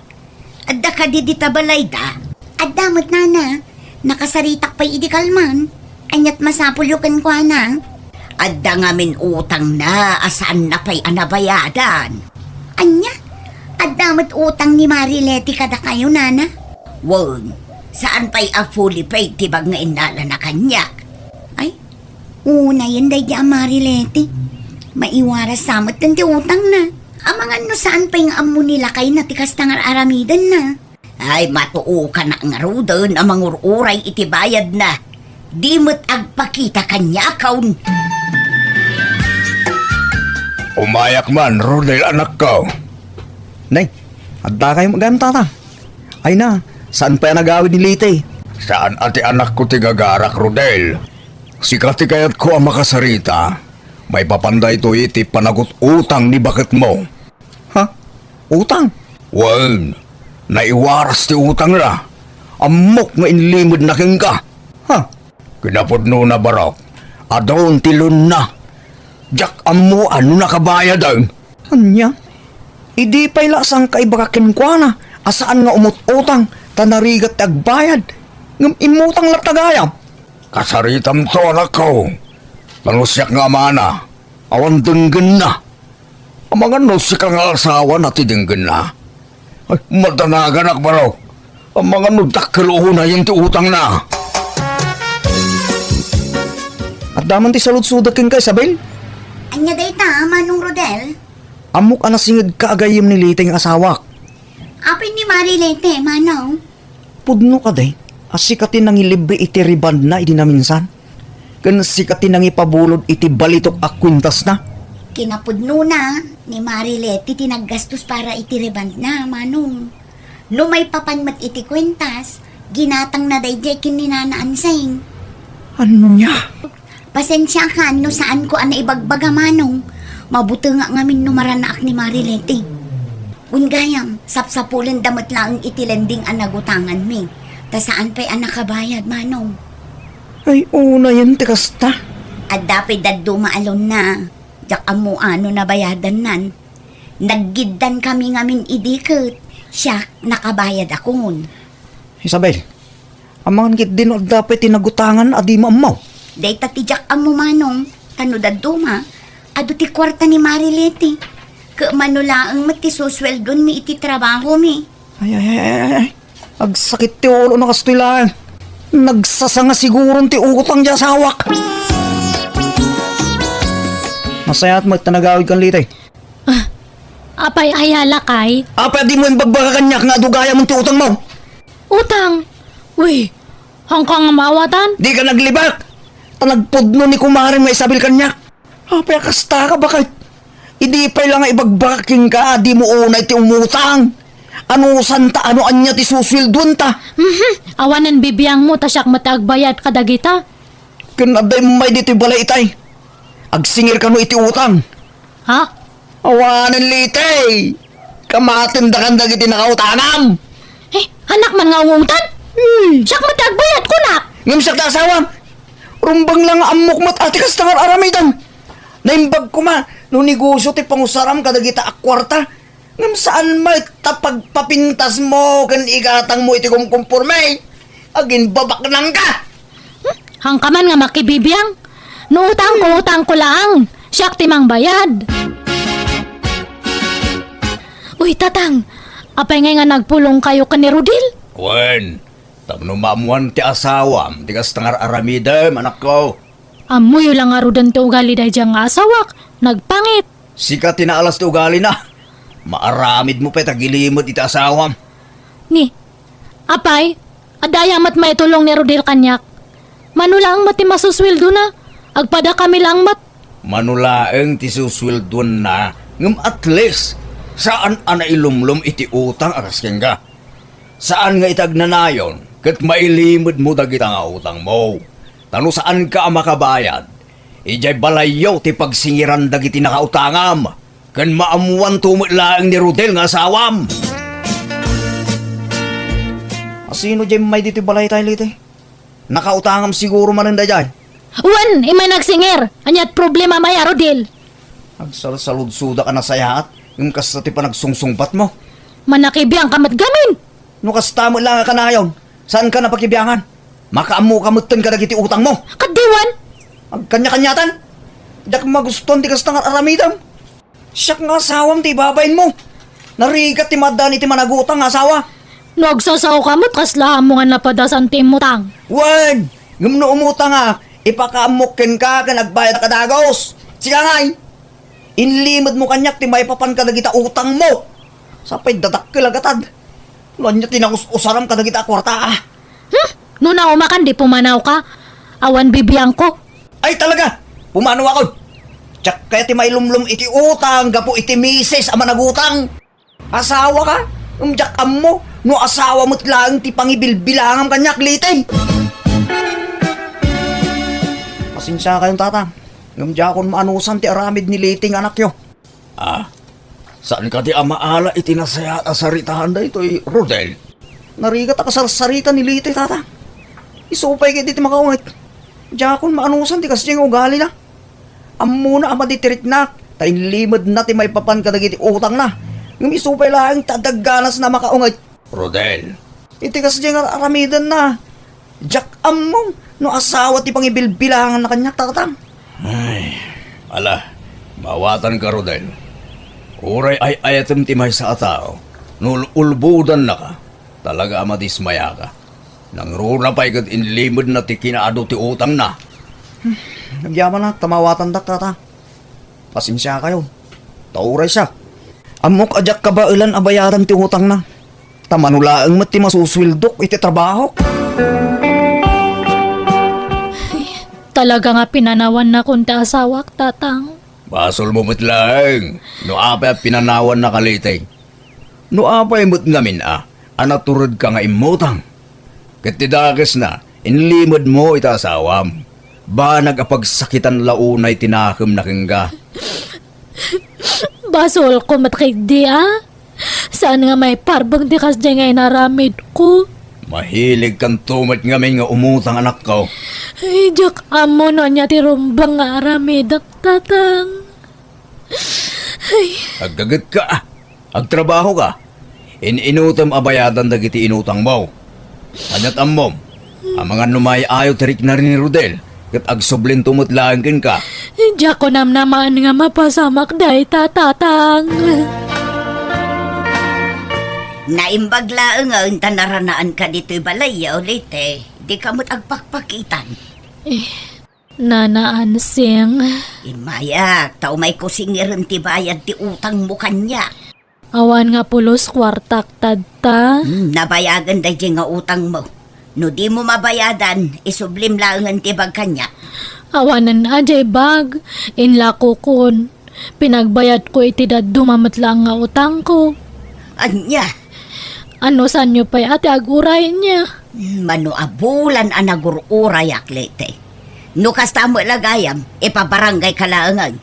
Adda kadi dita balayda? Adda met, nana. Nakasaritak pay idi kalman. Ania't masapulyo kenkuana? Adda ngamin utangna a saanna pay a nabayadan. Ania? Adda met utang ni Mari Leti kadakayo, nana? Wen, saan pay a fully paid ti bag nga innalana kaniak. Ay, unayen daydi a Mari Leti. Maiwaras sa met ti utangna. Amangan no saan pay nga ammo ni lakayna ti kasta nga ar-aramidenna. Ay, matuokanak ngaruden a mangur-uray iti bayadna. Di met agpakita kaniakon. Umayak man, Rodel, anakko. Nay, adda kayo gayam, tata. Ay na, saan pay a nagawid ni Leti? Saan a ti anakko ti gagarak, Rodel. Sika ti kayatko a makasarita. Maipapan daytoy iti panagut-utang ni baketmo. Ha? Utang? Wen, naiwaras ti utangna. Ammok nga inlimedna kenka. Ha? Kinapudnona, barok, adun ti loanna. Diak ammo a no nakabayaden. Ania? Idi pay la sangka ibaga kenkuana a saan nga umut-utang ta narigat ti agbayad, ngem immutang latta gayam. Kasaritam to, anakko. Manusiak nga amana, awan denggenna. Amangan no sika nga asawana ti denggenna. Ay, madanaganak, barok. Amangan no dakkel unayen ti utangna. Adda man ti saludsodek kenka, Isabel? Ania dayta, Manong Rodel? Ammok a nasingedka a gayyem ni Leti nga asawak. Apay ni Mari Leti, Manong? Pudno kadi a sika ti nangilibre iti rebondna idi naminsan? Ken sika ti nangipabulod iti balitok a kuentasna? Kinapudnona ni Mari Leti ti naggastos para iti rebondna, Manong. No maipapan met iti kuentas, ginatangna daydiay ken ni Nana Ansing. Ania? Pasensiakan no saanko a naibagbaga, Manong. Mabutengak ngamin no maranaak ni Mari Leti. Wen gayam, sapsapulenda met laeng iti lending a nagutanganmi. Ta saan pay a nakabayad, Manong. Ay, unayen ti kasta. Adda pay dadduma a loanna. Diak ammo a no nabayadannan. Naggiddankami ngamin idi ket siak nakabayadakon. Isabel, amangan ketdi no adda pay ti nagutangan a dimo ammo. Dayta ti diak ammo, Manong, ta no dadduma, adu ti kuarta ni Mari Leti. Ket mano laeng met ti susueldomi iti trabahomi. Ay, ay, ay, ay, ay. Agsakit ti ulo no kastoy laeng. Nagsasanga siguron ti utang ti asawak. Nasayaat met ta nagawid kan Leti. Ah, apay aya lakay? Apay a dimo imbagbaga kaniak nga adu gayam ti utangmo? Utang? Uy, haanka nga maawatan? Dika naglibak! Ta nagpudno ni kumarem nga Isabel kaniak. Apay a kasta ka, baket? Idi pay la nga ibagbagak kenka a dimo unay ti umutang. Anusanta, ano ania ti susueldoenta? Mhm. Awanen bibiangmo ta siak met ti agbayad kadagita. Ken adda immay ditoy balay itay. Agsingir kano iti utang. Ha? Awanen, Leti. Kamatendakan dagiti nakautangam. Eh, anak man nga ungutan? Hmm. Siak met ti agbayad, kunak. Ngem siak ti asawam. Rumbeng la nga ammok met a ti kasta nga ar-aramidem. Naimbag koma no negosio ti pangusaram kadagita a kuarta. Ngem saan met ta pagpapintasmo ken igatangmo iti kumkumporme. Agimbabaknangka! Hmm? Haanka man nga makibibiang? No utangko, utangko laeng. Siak ti mangbayad. Uy, Tatang, apay ngay nga nagpulongkayo ken ni Rodel? Wen, tapno maammoan ti asawam ti kasta nga ar-aramidem, anakko. Ammoyo la ngaruden ti ugali daydiay nga asawak, nagpangit. Sika ti naalas ti ugalina. Maaramidmo pay ta gilimed iti asawam. Ni, apay, adda aya met maitulong ni Rodel kaniak? Mano laeng met ti masusueldona? Agpadakami laeng met. Mano laeng ti susueldoanna, ngem at least, saan a nailumlom iti utang a kas kenka. Saan nga iti agnanayon ket mailimedmo dagita nga utangmo. Ta no saanka a makabayad, idiay balayyo ti pagsingiran dagiti nakautangam, ken maammoanto met laeng ni Rodel nga asawam. Asino diay immay ditoy balaytayo, Liti? Nakautangam siguro manen daydiay. Wen, immay nagsingir. Ania't problema, maya, Rodel? Agsalsaludsodak a nasayaat, ngem kasta ti panagsungsungbatmo. Manakibiangka met gamin. No kasta met laeng a kanayon, saanka a pakibiangan. Makaammoka metten kadagiti utangmo. Ket diwan. Agkaniakaniatan. Diak magustuan ti kasta nga aramidem. Siak nga asawam ti ibabainmo. Narigat ti maaddaan iti managutang nga asawa. No agsasaoka met, kasla ammo nga napadasan ti immutang. Wen, ngem no umutangak, ipakaammok kenka ken agbayadak a dagus. Sika ngay, inlimedmo kaniak ti maipapan kadagita utangmo. Sapay dadakkel a gatad. Ania ti nangus-usaram kadagita a kuarta, a? Hmm? No naumakan, di pumanawka. Awan bibiangko. Ay, talaga! Pumanawakon! Diak kayat ti mailumlom iti utang gapu iti misis a managutang. Asawaka? Ngem diak ammo no asawa met laeng ti pangibilbilangam kaniak, Liti. Pasensiakayon, Tatang. Ngem diakon maanusan ti aramid ni Liti nga anakyo. Ah, saanka ti amaala iti nasayaat a saritaan daytoy, Rodel? Narigat a kasarsarita ni Liti, Tatang. Isu pay ketdi ti makaunget. Diakon maanusan ti kasdiay nga ugalina. Ammona a madi ti riknak, ta inlimedna ti maipapan kadagiti utangna. Ngem isu pay laeng ta adda ganasna a makaunget. Rodel. Iti kasdiay nga ar-aramidenna, diak ammo no asawa ti pangibilbilanganna kaniak, Tatang. Ay, ala, maawatanka, Rodel. Uray ay-ayatem ti maysa a tao, no ul-, ulbodannaka, talaga a madismayaka. Nangruna pay ket inlimedna ti kinaadu ti utangna. Hmm, agyamanak ta maawatandak, Tatang. Pasensiakayon. Ta uray siak, ammok a diak kabaelan a bayadan ti utangna. Ta mano laeng met ti masusueldok iti trabahok. Ay, talaga nga pinanawannakon ti asawak, Tatang. Basolmo met laeng no apay a pinanawannaka, Liti. No apay met ngamin a, a naturedka nga immutang. Ket ti dakesna, inlimedmo iti asawam. Banag a pagsakitan la unay ti nakemna kenka. Basolko met ketdi a. Saan nga maiparbeng ti kasdiay nga inaramidko. Mahiligkanto met ngamin nga umutang, anakko. Ay, diak ammo no ania ti rumbeng nga aramidek, Tatang. Ay. Aggagetka, agtrabahoka. In-inutem a bayadan dagiti inutangmo. Ania't ammom? Amangan no maay-ayo ti rikna ni Rodel, ket agsublinto met laeng kenka. Diak kunam naman nga mapasamak dayta, Tatang. Naimbag laengen ta naranaanka ditoy balay, Liti. Dika met agpakpakitan. Eh, Nana Ansing. Immayak, ta umayko singiren ti bayad ti utangmo kaniak. Awan nga pulos kuartak tatta. Hmm, nabayagen daydiay nga utangmo. No dimo mabayadan, isublim laengen ti bag kaniak. Awanen a diay bag, inlakokon. Pinagbayadko iti dadduma met laeng nga utangko. Ania? Anusanyo pay a ti ag-urayna? Mano a bulan a nagur-urayak, Liti. No kasta met la gayam, ipabaranggayka laengen.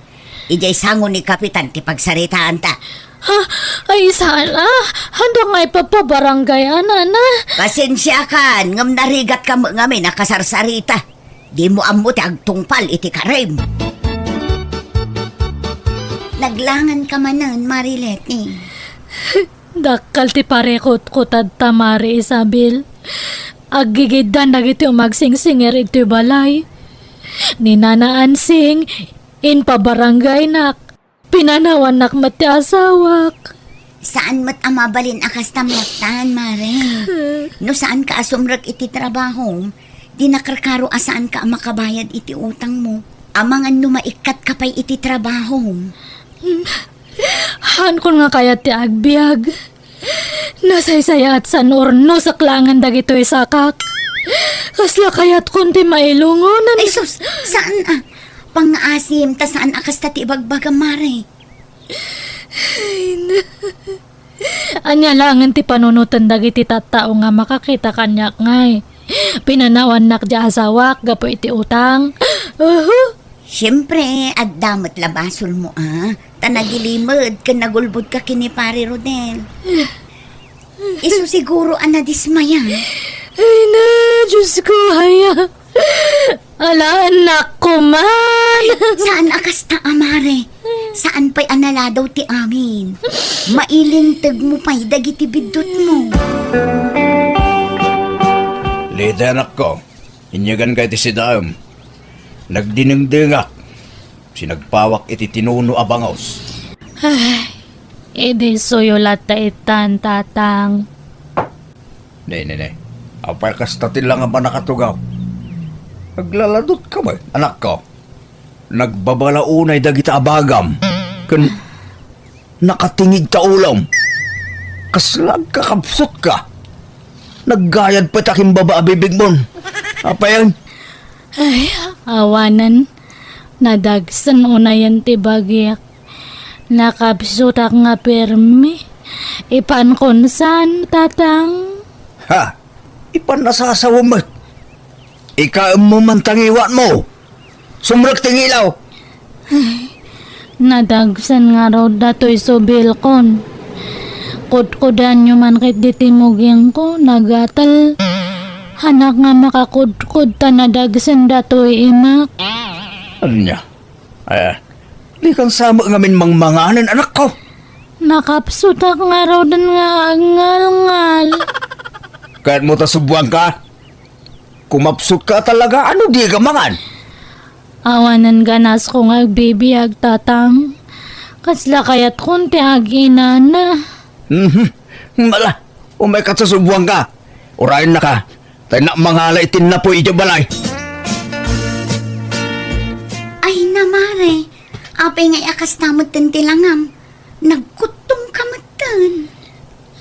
Idiay sango ni Kapitan ti pagsaritaanta. Ha? Ay, saan a? Haanda nga ipapabaranggay a, Nana? Pasensiakan, ngem narigatka met ngamin a kasarsarita. Dimo ammo ti agtungpal iti karim. Naglanganka manen, Mari Leti. Dakkel ti parikutko tatta, Mari Isabel. Aggigiddan dagiti umagsingsingir iti balay. Ni Nana Ansing, impabaranggaynak. Pinanawannak met ti asawak. Saan met a mabalin a kasta, Mari. No saanka a sumrek iti trabahom, di nakarkaro a saanka a makabayad iti utangmo. Amangan no maikkatka pay iti trabahom. Haankon nga kayat ti agbiag. Nasaysayaat san urnosek laengen dagitoy sakak. Kasla kayatkon ti mailungonan. Ay, sus, saan a? Pangngaasim, ta saan a kasta ti ibagbagam, Mari. Ay, na-, Ania laengen ti panunoten dagiti tattao nga makakita kaniak ngay? Pinanawannak ti asawak gapu iti utang. Uhu. Siempre, adda met la basolmo a. Ta nagilimed ken nagulbodka ken ni Pari Rodel. Isu siguro a nadismayan. Ay na, Diyos ko, aya. Ala, anak ko man. Saan a kasta, a mare? Saan pay a naladaw ti amin? Mailinteg mo pay dagiti biddutmo. Lite, anakko, inyaganka iti sidaem. Nagdinengdengak, sinagpawak iti tinuno a bangus. Ay, idi suyo latta itan, Tatang. Ne, ne, ne. Apay kasta ti langam a nakatugaw? Aglaladutka met, anakko. Nagbabala unay dagita a bagam. Ken nakatingig ta ulom. Kasla agkakabsutka. Naggayad pay ta kimbaba a bibigmon. Apayen? Ay, awanen. Nadagsen unayen ti bagik. Nakabsutak nga permi. Ipan kon saan, Tatang? Ha? Ipan nasasawem met. Ikaemmo man ta ngiwatmo. Sumrek ti ngilaw. Ay, nadagsen ngarud datoy subilkon. Kudkudanyo man ket diti mugingko, nagatel. Anak nga makakudkod ta nadagsen datoy imak. Ania? Eh, dikan sa met ngamin mangmanganen, anakko. Nakabsutak ngaruden nga agngalngal. Kayatmo ta subuanka? Kumabsutka talaga, ano dika mangan? Awanen ganasko nga agbibiag, Tatang. Kasla kayatkon ti aginana. Mhm. Mala, umayka ta subuanka. Urayennaka. Tay nak mangala iti napoy iti balay. Ay na, mare. Apay nga kasta metten ti langam? Nagkuttongka metten.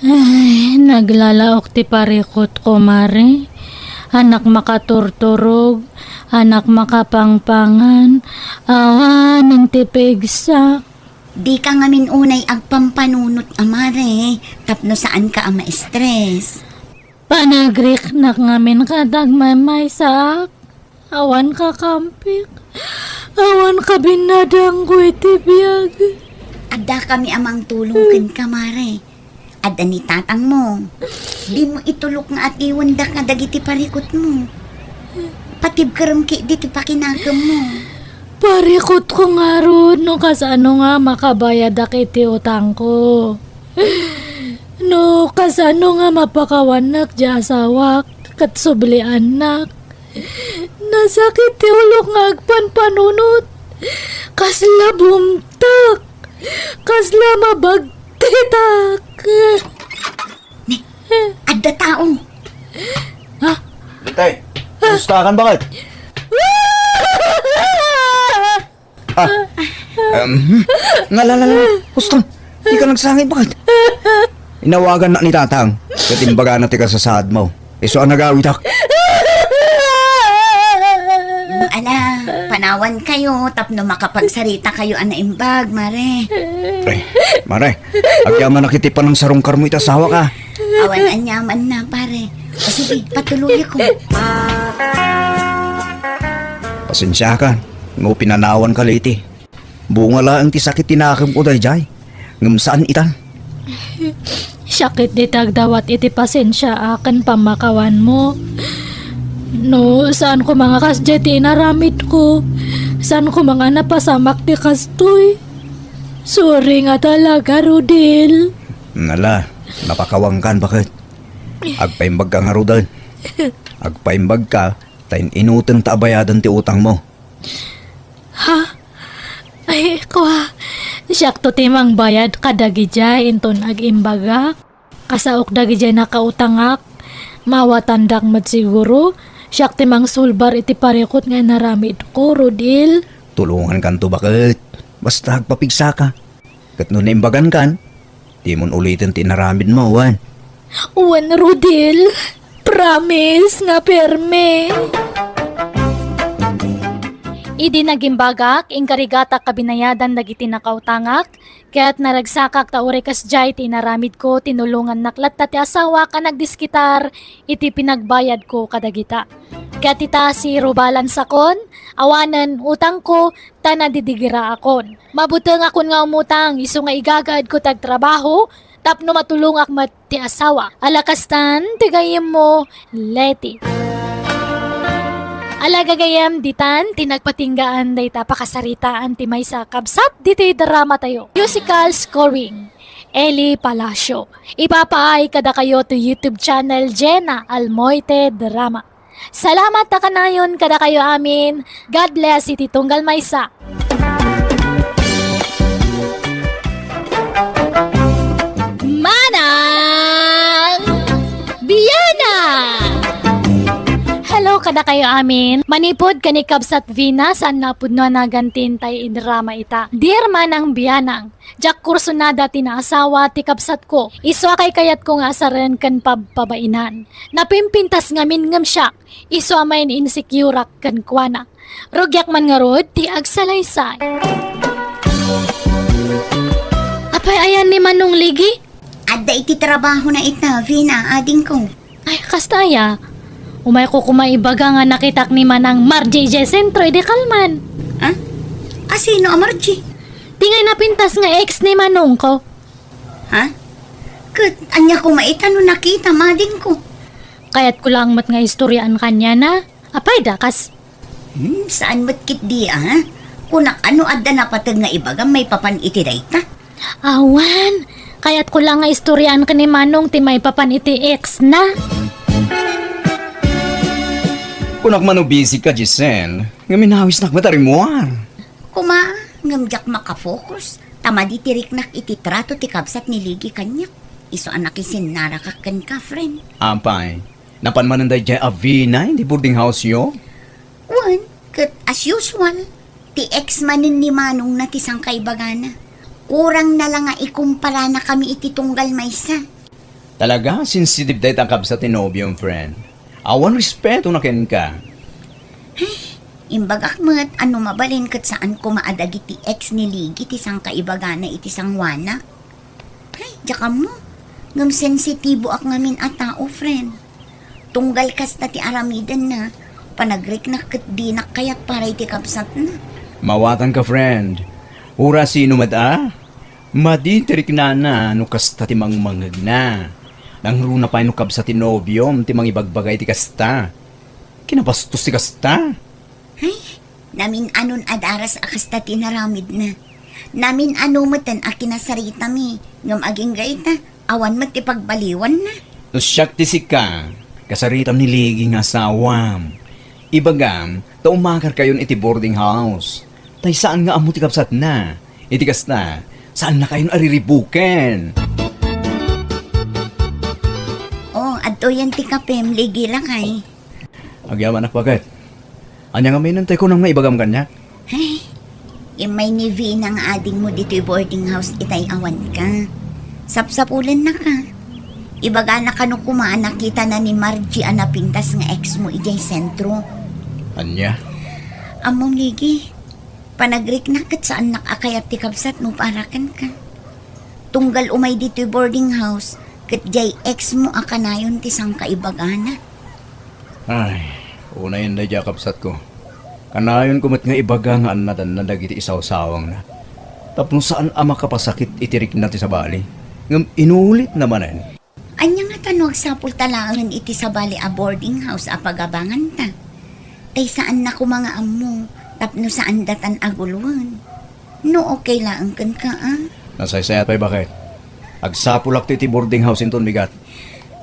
Ay, naglalaok ti parikutko, mare. Anak makaturturog, anak makapangpangan, awanen ti pigsa. Dika ngamin unay agpampanunot a mare, tapno saanka a ma-stress. Panagriknak ngamin ket agmaymaysaak. Awan kakampik. Awan kabinnadangko iti biag. Addakami a mangtulong kenka, mare. Adda ni tatangmo. Dimo itulok nga atiwendaka dagiti parikutmo. Patibkerem ketdi ti pakinakemmo. Parikutko ngarud no kasano nga makabayadak iti utangko. No kasano nga mapakawannak ti asawak ket subliannak. Nasakit ti ulok nga agpanpanunot. Kasla bumtak. Kasla mabagtitak. Ni, adda tao. Ha? Itay, kamusta kan, bakit? Ah, em, nga, la, la, la. Huston, dika nagsangit, bakit? Inawagannak ni Tatang, ket imbagana ti kasasaadmo. Isu a nagawitak. Ala, panawankayo tapno makapagsaritakayo a naimbag, mare. Ay, mare, agyamanak iti panangsarungkarmo iti asawak, a. Awan aniamanna, pare. O sige, patuloyko. Pasensiakan no pinanawanka, Leti. Bunga laeng ti sakit ti nakemko daydiay, ngem saan itan. Siak ketdi ti agdawat iti pasensiaak ken pammakawanmo. No saan koma nga kasdiay ti inaramidko, saan koma nga napasamak ti kastoy. Sorry nga talaga, Rodel. Ala, napakawankan, bakit? Agpaimbagka ngaruden. Agpaimbagka, ta in-inutenta a bayadan ti utangmo. Ha? Ay, kua, siakto ti mangbayad kadagidiay inton ag-imbagak. Kasaok dagidiay nakautangak, maawatandak met siguro, siak ti mangsulbar iti parikut nga inaramidko, Rodel. Tulongankanto, bakit? Basta agpapigsaka. Ket no naimbagankan, dimon uliten ti inaramidmo, wen? Wen, Rodel. Promise nga perme. Idi nagimbagak, inkarigatak a binayadan dagiti nakautangak, ket naragsakak ta uray kasdiay ti inaramidko, tinulongannak latta ti asawak a nagdiskitar iti pinagbayadko kadagita. Ket ita, zero balance akon, awanen utangko, ta nadididiraakon. Mabutengakon nga umutang isu nga igagaedko ti agtrabaho, tapno matulongak met ti asawa. Ala kastan ti gayyemmo, Leti. Ala gagayyem, ditan ti nagpatinggaan dayta pakasaritaan ti maysa a kabsat ditoy dramatayo. Musical scoring, Eli Palacio. Ipapaay kadakayo ti YouTube channel Jenna Almoite Drama. Salamat a kanayon kadakayo amin. God bless iti tunggal maysa. Manang Bianang! Hello kadakayo amin. Manipud ken ni Kabsat Vina, saan nga pudno a naganti intay idrama ita. Dear Manang Bianang, diak kursunada ti naasawa ti kabsatko. Isu a kaykayatko nga asaren ken pabpabainan. Napimpintas ngamin ngem siak, isu a main-insecure-ak kenkuana. Rugiak man ngarud ti agsalaysay. Apay ayan ni Manong Ligi? Adda iti trabahona ita, Vina, adingko. Ay, kasta aya. Umayko koma ibaga nga nakitak ni Manang Margie idiay sentro idi kalman. Ah? Asino a Margie? Ti ngay napintas nga ex ni Manongko. Ha? Ket ania koma ita no nakitam, adingko? Kayatko laeng met nga istoriaan kaniana. Apay, dakas? Hmm, saan met ketdi, a? Kunak, no adda napateg nga ibagam maipapan iti dayta? Awan. Kayatko laeng nga istoriaan ken ni Manong ti maipapan iti ex na. Kunak man no busy ka, Giselle, ngem inawisnak met a rimmuar. Koma, ngem diak makafocus. Ta madi ti riknak iti trato ti kabsat ni Ligi kaniak. Isu a nakisinnarakak kenka, friend. Apay, napan manen daydiay a Vina iti boarding house-yo? Wen, ket as usual, ti ex manen ni Manong na ti sangkaibagana. Kurangna la nga ikumparana kami iti tunggal maysa. Talaga, sensitive dayta a kabsat ti nobiom, friend. Awan respeto na kenka. Ay, imbagak met a no mabalin ket saan koma a dagiti ex ni Ligi ti sangkaibagana iti sanguanak. Ay, diak ammo. Ngem sensitiboak ngamin a tao, friend. Tunggal kasta ti aramidenna, panagriknak ket dinak kayat para iti kabsatna. Mawatanka, friend. Uray sino met a, madi ti riknana no kasta ti mangmangngegna. Nangruna pay no kabsat ti nobiom ti mangibagbaga iti kasta. Kinabastos ti kasta. Ay, namin-anon a daras a kasta ti inaramidna. Namin-ano meten a kinasaritami, ngem agingga ita, awan met ti pagbaliwanna. No siak ti sika, kasaritam ni Ligi nga asawam. Ibagam, ta umakarkayon iti boarding house. Tay saan nga ammo ti kabsatna. Iti kasta, saannakayon a riribuken. Oh, adtoyen ti kapem, Ligi lakay. Agyamanak, baket. Ania ngamin tay kunam nga ibagam kaniak? Ay, immay ni Vina nga adingmo ditoy boarding house itay awanka. Sapsapulennaka. Ibagana kano koma a nakitana ni Margie a napintas nga ex mo idiay sentro. Ania? Ammom, Ligi, panagriknak ket saannak a kayat ti kabsatmo para kenka. Tunggal umay ditoy boarding house, ket diay ex mo a kanayon ti sangkaibagana. Ay, unayen daydiay a kabsatko. Kanayonko met nga ibaga nga annadanna dagiti isawsawangna. Tapno saan a makapasakit iti rikna ti sabali. Ngem inulitna manen. Ania ngata no agsapulta laengen iti sabali a boarding house a pagabanganta? Tay saanna koma nga ammo, tapno saandatan a guloen. No okay laeng kenka, a? Nasaysayat pay, baket. Agsapulakto iti boarding house inton bigat.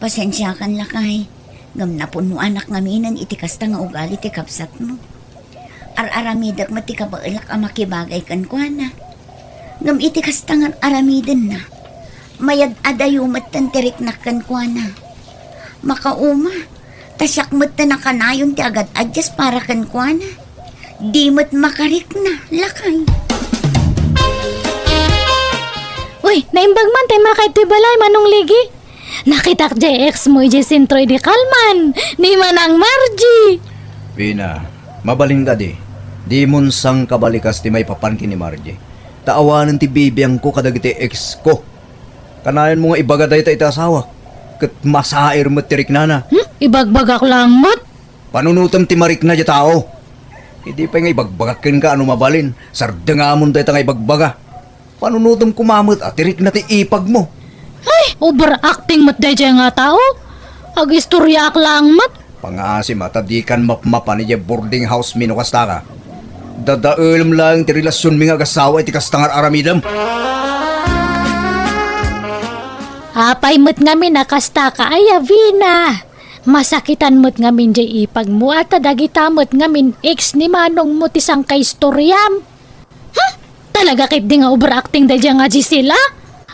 Pasensiakan, lakay. Ngem napunnoanak ngaminen iti kasta nga ugali ti kabsatmo. Ar-aramidek met ti kabaelak a makibagay kenkuana. Ngem iti kasta nga ar-aramidenna, mayad-adayo metten ti riknak kenkuana. Makauma, ta siak metten a kanayon ti agad-adjust para kenkuana. Di met makarikna, lakay. Uy, naimbag man tay makaytoy balay, Manong Ligi. Nakitak diay ex mo idiay sentro idi kalman ni Manang Margie. Vina, mabalin kadi. Dimon sangkabalikas ti maipapan ken ni Margie. Ta awanen ti bibiangko kadagiti ex ko. Kanayonmo nga ibaga dayta iti asawak, ket masair met ti riknana. Hmm? Ibagbagak laeng met. Panunotem ti marikna diay tao. Idi pay nga ibagbagak kenka a no mabalin, sardengamon dayta nga ibagbaga. Panunotem koma met a ti rikna ti ipagmo. Ay, Eh, overacting met daydiay nga tao. Agistoryaak laeng met. Pangaasim a ta dikan mapmapan idiay boarding house mi no kastaka. Dadaelem laeng ti relasionmi nga agasawa iti kasta nga ar-aramidem. Apay met ngamin a kastaka, aya, Vina? Masakitan met ngamin diay ipagmo, a ta dagita met ngamin ex ni manongmo ti sangkaistoriam. Huh? Talaga ketdi nga overacting daydiay nga Gisela?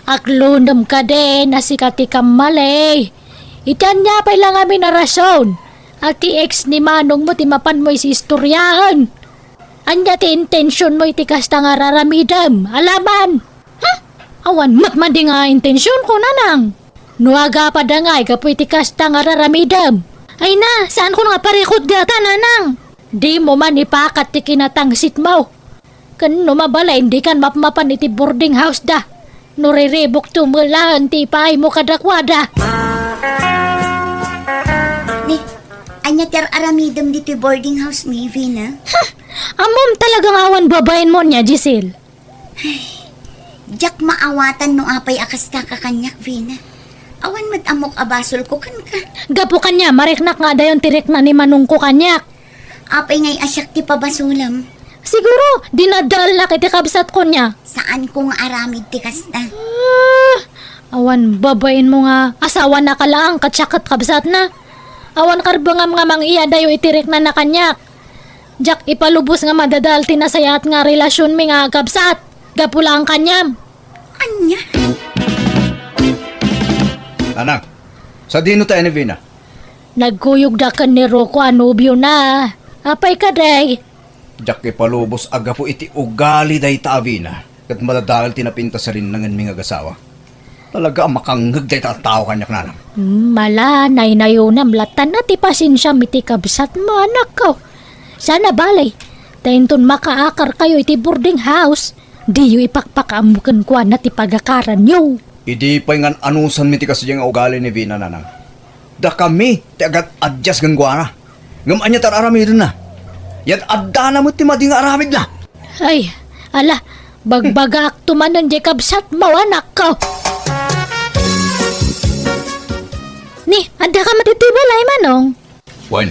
Aklonem kadi a sika ti kammali. Iti ania pay la ngamin a rason a ti ex ni manongmo ti mapanmo isistoriaen? Ania ti intensionmo iti kasta nga ar-aramidem? Alaman! Huh? Awan met madi nga intensionko, nanang. No agapada ngay gapu iti kasta nga ar-aramidem, ay na, saanko nga parikut dayta, nanang. Dimo man ipakat ti kinatangsitmo. Ken no mabalin, dikan mapmapan iti boarding house da. No riribukto met laeng ti ipaaymo kadakuada. Ni, ania ti ar-aramidem ditoy boarding house mi, Vina? Ha! Ammom talaga nga awan babaenmo nia, Giselle. Diak maawatan no apay a kastaka kaniak, Vina. Awan met ammok a basolko kenka. Gapu kaniam, mariknak nga adayon ti rikna ni manongko kaniak. Apay ngay a siak ti pabasolem? Siguro, dinadalnak iti kabsatko nia. Saanko nga aramid ti kasta. Ah, awan babaenmo nga asawanaka laeng ket siak ket kabsatna. Awan karbengam nga mang-iyadayo iti riknana kaniak. Diak ipalubos nga madadael ti nasayaat nga relasionmi nga agkabsat gapu laeng kaniam. Ania? Nanang, sadino tayo ni Vina? Nagkuyogda ken ni Rocco a nobiona. Apay kadi? Diak ipalubos a gapu iti ugali dayta a Vina ket madadael ti napintas a rinnangenmi nga agasawa. Talaga a makangngeg dayta a tao kaniak, nanang. Hmm, ala, naynayonam latta ti pasensiam iti kabsatmo, anakko. Saan a bale, ta inton makaakarkayo iti boarding house, diyo ipakpakaammo kenkuana ti pagakaranyo. Idi pay ngan-anusanmi ti kasdiay nga ugali ni Vina, nanang. Dakami ti agad-adyas kenkuana. Ngem ania ti ar-aramidenna? Yad-addana met ti madi nga aramidna. Ay, ala, bagbagaakto manen diay kabsatmo, anakko. Ni, addaka met iti balay, Manong? Wen,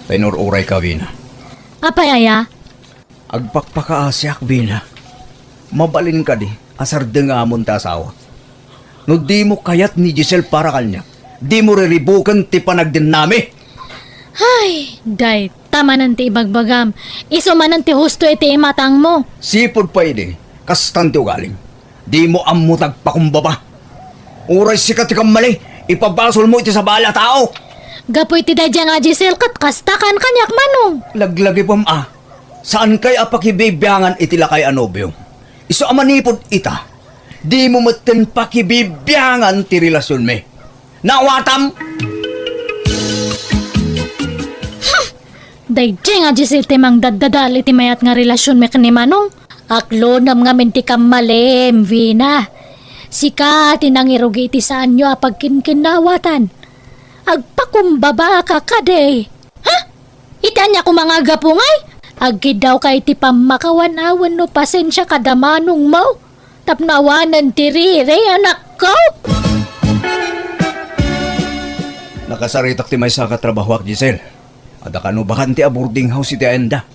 ta inur-urayka, Vina. Apay aya? Agpakpakaasiak, Vina. Mabalin kadi a sardengamon ti asawak. No dimo kayat ni Giselle para kaniak, dimo riribuken ti panagdennami. Ay, dayta manen ti ibagbagam. Isu manen ti husto iti imatangmo. Sipud pay idi, kastan ti ugalim. Dimo ammo ti agpakumbaba. Uray sika ti kammali, ipabasolmo iti sabali a tao. Gapu iti daydiay nga Giselle ket kasta kan kaniak, Manong. Laglagipem a, saankay a pakibibiangan iti lakay a nobiom. Isu a manipud ita, dimo metten pakibibiangan ti relasionmi. Naawatam? Daydiay nga Giselle ti mangdaddadael iti mayat nga relasionmi ken ni Manong. Aklonem ngamin ti kammalim, Vina. Sika ti nangirugi iti saanyo a pagkinkinnaawatan. Agpakumbabaka kadi. Ha? Iti ania koma nga gapu ngay? Agkiddawka iti pammakawan a wenno pasensia kada manongmo tapno awanen ti riri, anakko. Nakasaritak ti maysa a katrabahoak, Giselle. Adda kano bakante a boarding house iti ayanda.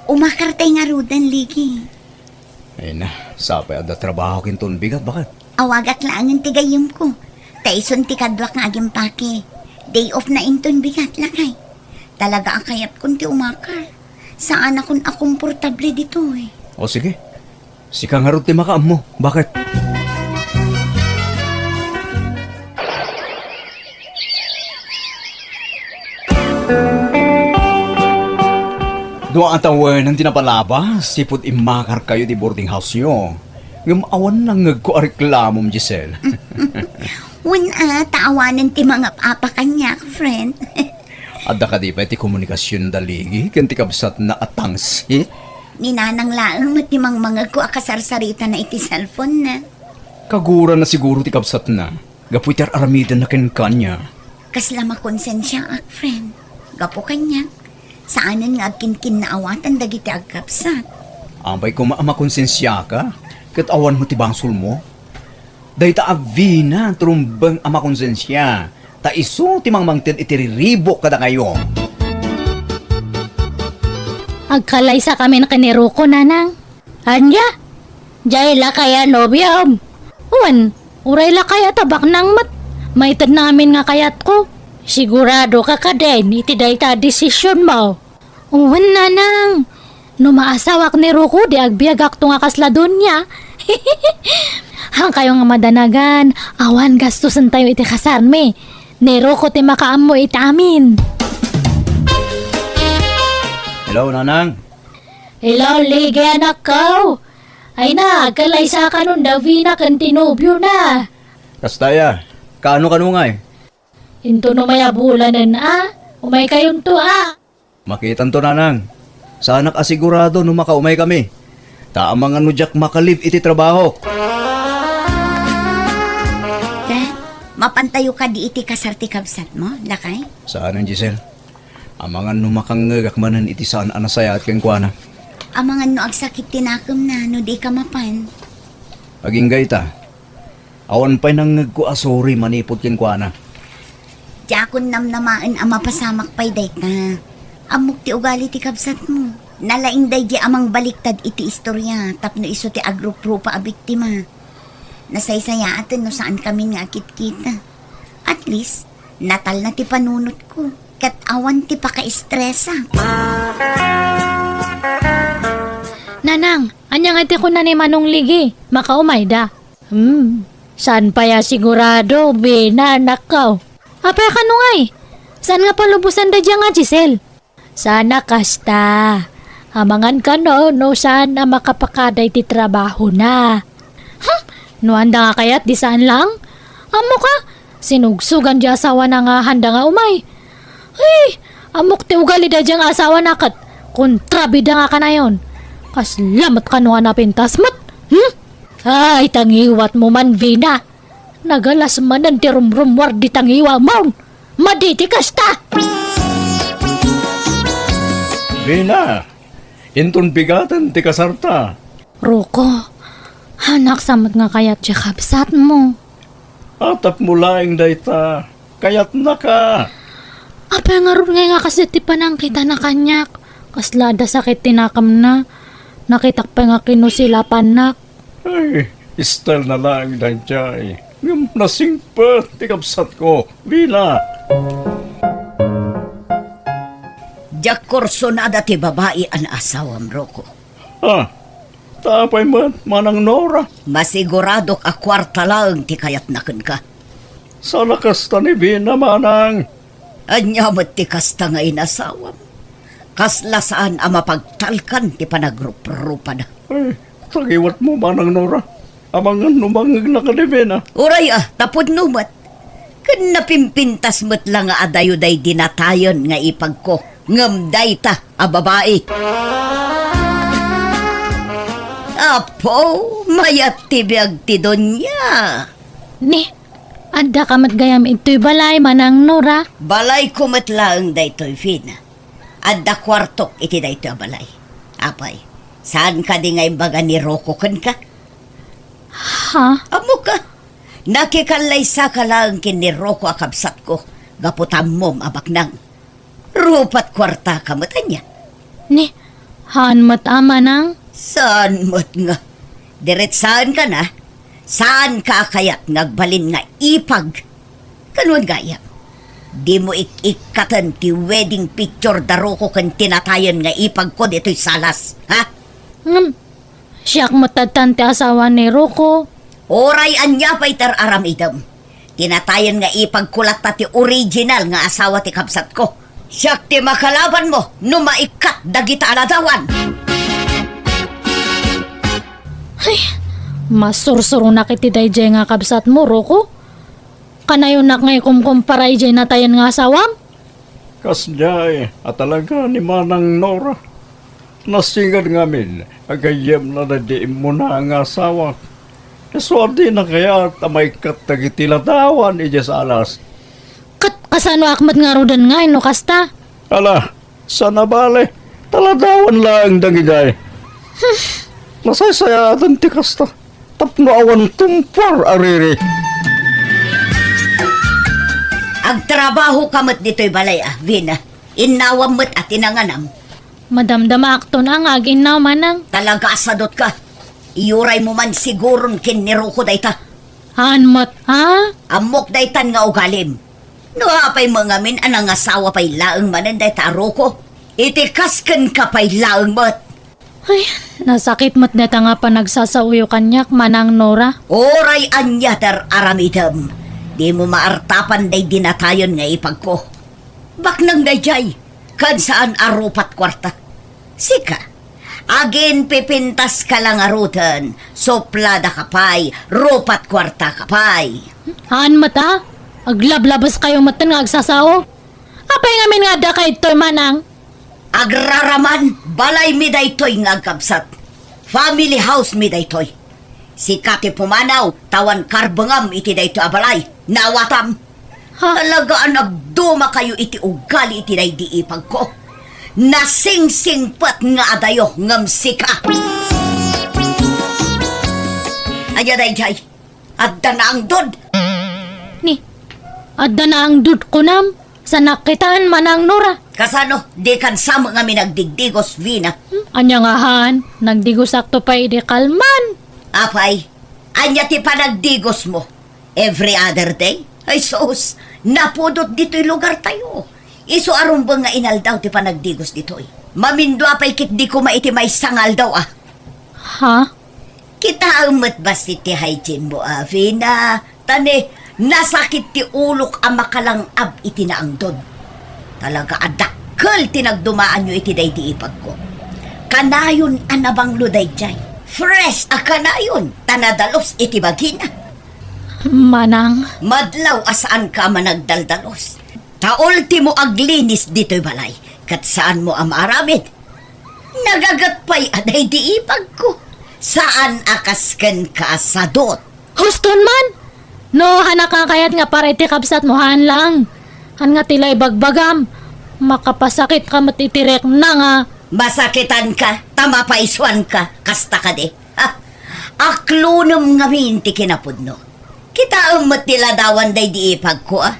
Umakartay ngaruden, Ligi. Ay na, sapay adda trabahok inton bigat, baket. Awagak laengen ti gayyemko. Ta isun ti kaduak nga agimpake. Day off na inton bigat, lakay. Talaga a kayatkon ti umakar. Saanakon a komportable ditoy. O sige. Sika ngarud ti makaammo. Baket? Dua a tawenan ti napalabas, sipud immakarkayo ti boarding house-yo. Ngem awan nangngegko a reklamom, Giselle. Wen a, ta awanen ti mangap-apa kaniak, friend. Adda kadi pay ti komunikasion da Ligi ken ti kabsatna a tangsit? Ni Nanang laeng met ti mangmangegko a kasarsaritana iti cellphone-na. Kagurana siguro ti kabsatna gapu iti ar-aramidenna kenkuana. Kasla makonsensiaak, friend. Gapu kaniak, saanen nga agkinkinnaawatan dagiti agkabsat. Apay koma a makonsensiaka ket awan met ti basolmo. Dayta a Vina ti rumbeng a makonsensia, ta isu ti mangmangted iti riribuk kadakayo. Agkalaysakamin ken ni Ruko, Nanang. Ania? Diay lakay a nobiom? Wen, uray lakay a tabaknang met. Maitedna amin nga kayatko. Sigurado ka kadin iti dayta a desisionmo? Wen, Nanang. No maasawak ni Ruko, di agbiagakto nga kasla donia. Haankayo nga madanagan, awan gastusentayo iti kasarmi. Ni Ruko ti makaammo iti amin. Hello, Nanang. Hello, Ligi, anakko. Ay na, agkalaysakanon da Vina ken ti nobiona. Kasta aya, kaano kano ngay? Intono may a bulanen a, umaykayonto a. Makitanto, Nanang. Saanak a sigurado no makaumaykami. Ta amangan no diak makalive iti trabahok. Te, mapantayo kadi iti kasar ti kabsatmo, lakay? Saanen, Giselle. Amangan no makangngegak manen iti saan a nasayaat kenkuana. Amangan no agsakit ti nakemna no dika mapan. Agingga ita. Awan pay nangngegko a sorry manipud kenkuana. Diakon namnamaen a mapasamak pay dayta. Ammok ti ugali ti kabsatmo. Nalaing daydi a mangbaliktad iti istoria tapno isu ti agruprupa a biktima. Nasaysayaaten no saankami nga akitkita. At least, natalna ti panunotko, ket awan ti pakaestresak. Nanang, ania nga ti kuna ni Manong Ligi? Makaumayda. Hmm, saan pay a sigurado, Vina, anakko? Apay a kano ngay? Saan nga palubosan daydiay nga Giselle? Saan a kasta. Amangan kano no saan a makapakada iti trabahona. Hmm, no haanda nga kayat, di saan lang? Ammok a, sinugsogan di asawana nga haanda nga umay. Ay, ammok ti ugali daydiay nga asawana ket kontrabida nga kanayon. Kasla met kano nga napintas met. Hmm? Ay, tangiwatmo man, Vina. Nagalas manen ti rumrummuar di tangiwamon. Madi ti kasta! Vina, inton bigaten ti kasarta. Ruko, haanaksa met nga kayat ti kabsatmo. A, tapno laeng dayta, kayatnaka. Apay ngarud ngay nga kasdi ti panangkitana kaniak? Kasla adda sakit ti nakemna. Nakitak pay nga kinusilapannak. Ay, style na laeng daydiay. Ngem nasingpet ti kabsatko, Vina. Diak kursunada ti babai a naasawam, Ruko. Ah, ta apay met, Manang Nora? Masiguradok a kuarta laeng ti kayatna kenka. Saan a kasta ni Vina, Manang. Ania met ti kasta nga inasawam? Kasla saan a mapagtalkan ti panagruprupana. Ay, tangiwatmo, Manang Nora. Amangan no mangngegna kadi Vina. Uray a, tapudno met. Ken napimpintas met la nga adayo daydi natayen nga ipagko. Ngem dayta a babai. Apo, mayat ti biag ti dunia. Ni, adda ka met gayam itoy balay, Manang Nora? Balayko met laeng daytoy, Vina. Adda kuartok iti daytoy a balay. Apay, saan kadi nga imbaga ni Ruko kenka? Ha? Ammok a, nakikallaysaka laeng ken ni Ruko a kabsatko, gapu ta ammom a baknang. Rupat kuartaka met ania? Ni, haan met a, Manang? Saan met nga? Diretsaenka na, saanka a kayat nga agbalin nga ipag? Kanuan gayam, dimo ik-ikkaten ti wedding picture da Ruko ken ti natayen nga ipagko ditoy salas, ha? Ngem, siak met tattan ti asawa ni Ruko. Uray ania pay ti ar-aramidem, ti natayen nga ipagko latta ti original nga asawa ti kabsatko. Siak ti makalabanmo no maikkat dagita a ladawan. Ay, masursuronak iti daydiay nga kabsatmo, Ruko. Kanayonak nga ikumkumpara idiay natayen nga asawam? Kasdiay a talaga ni Manang Nora. Nasinged ngamin a gayyemna daydi immuna nga asawak. Isu a dina kayat a maikkat dagiti ladawan idiay salas. Ket kasanoak met ngaruden ngay no kasta? Ala, saan a bale, ta ladawan laeng dagidiay. Nasaysayaaten ti kasta. Ta no awan tumpor a riri. Agtrabaho ka met ditoy balay, a, Vina. Innawam met a ti nanganam. Madamdamaakton a nga aginnaw, Manang. Talaga a sadot ka. Iyuray mo man siguron ken ni Rocco dayta. Haan met, ha? Ammok daytan nga ugalim. No apay met ngamin a nangasawa pay laeng manen dayta a Rocco? Iti kas kenka pay laeng met. Ay, nasakit met dayta nga panagsasaoyo kaniak, Manang Nora. Uray ania ti ar-aramidem, dimo maartapan daydi natayen nga ipagko. Baknang daydiay, ken saan a rupat kuarta. Sika, aginpipintaska la ngaruden, suplada ka pay, rupat kuarta ka pay. Haan met a, aglablabes kayo metten nga agsasao. Apay ngamin nga adda kaytoy, Manang? Agraraman, balaymi daytoy nga agkabsat. Family house mi daytoy. Sika ti pumanaw, ta awan karbengam iti daytoy a balay. Naawatam? Ha? Talaga a nagduma kayo iti ugali iti daydi ipagko. Nasingsingpet nga adayo ngem sika. Ania daydiay? Adda naangdod. Ni, adda naangdod kunam? Sanak kitan, Manang Nora. Kasano? Dikan sa met ngamin nagdigdigos, Vina. Hmm, ania nga haan? Nagdigosakto pay idi kalman. Apay, ania ti panagdigos mo? Every other day? Ay sus, napudot ditoy lugar tayo. Isu a rumbeng nga inaldaw ti panagdigos ditoy. Mamindua pay ketdi koma iti maysa nga aldaw, a. Ha? Kitaem met bassit ti hygiene mo, a, Vina. Ta ni, nasakit ti ulok a makalang-ab iti naangdod. Talaga a dakkel ti nagdumaanyo iti daydi ipagko. Kanayon a nabanglo daydiay. Fresh a kanayon, ta nadalus iti bagina. Manang. Madlaw a saanka a managdaldalos. Ta ultimo aglinis ditoy balay, ket saanmo a maaramid. Nagaget pay a daydi ipagko. Saan a kas kenka a sadot. Huston man! No, hanak a kayat nga para iti kabsatmo, haan lang. Haan nga ti la ibagbagam. Makapasakitka met iti rikna nga. Masakitanka, ta mapaysuanka, kasta kadi. Ha? Aklonem ngamin ti kinapudno. Kitaem met ti ladawan daydi ipagko, a.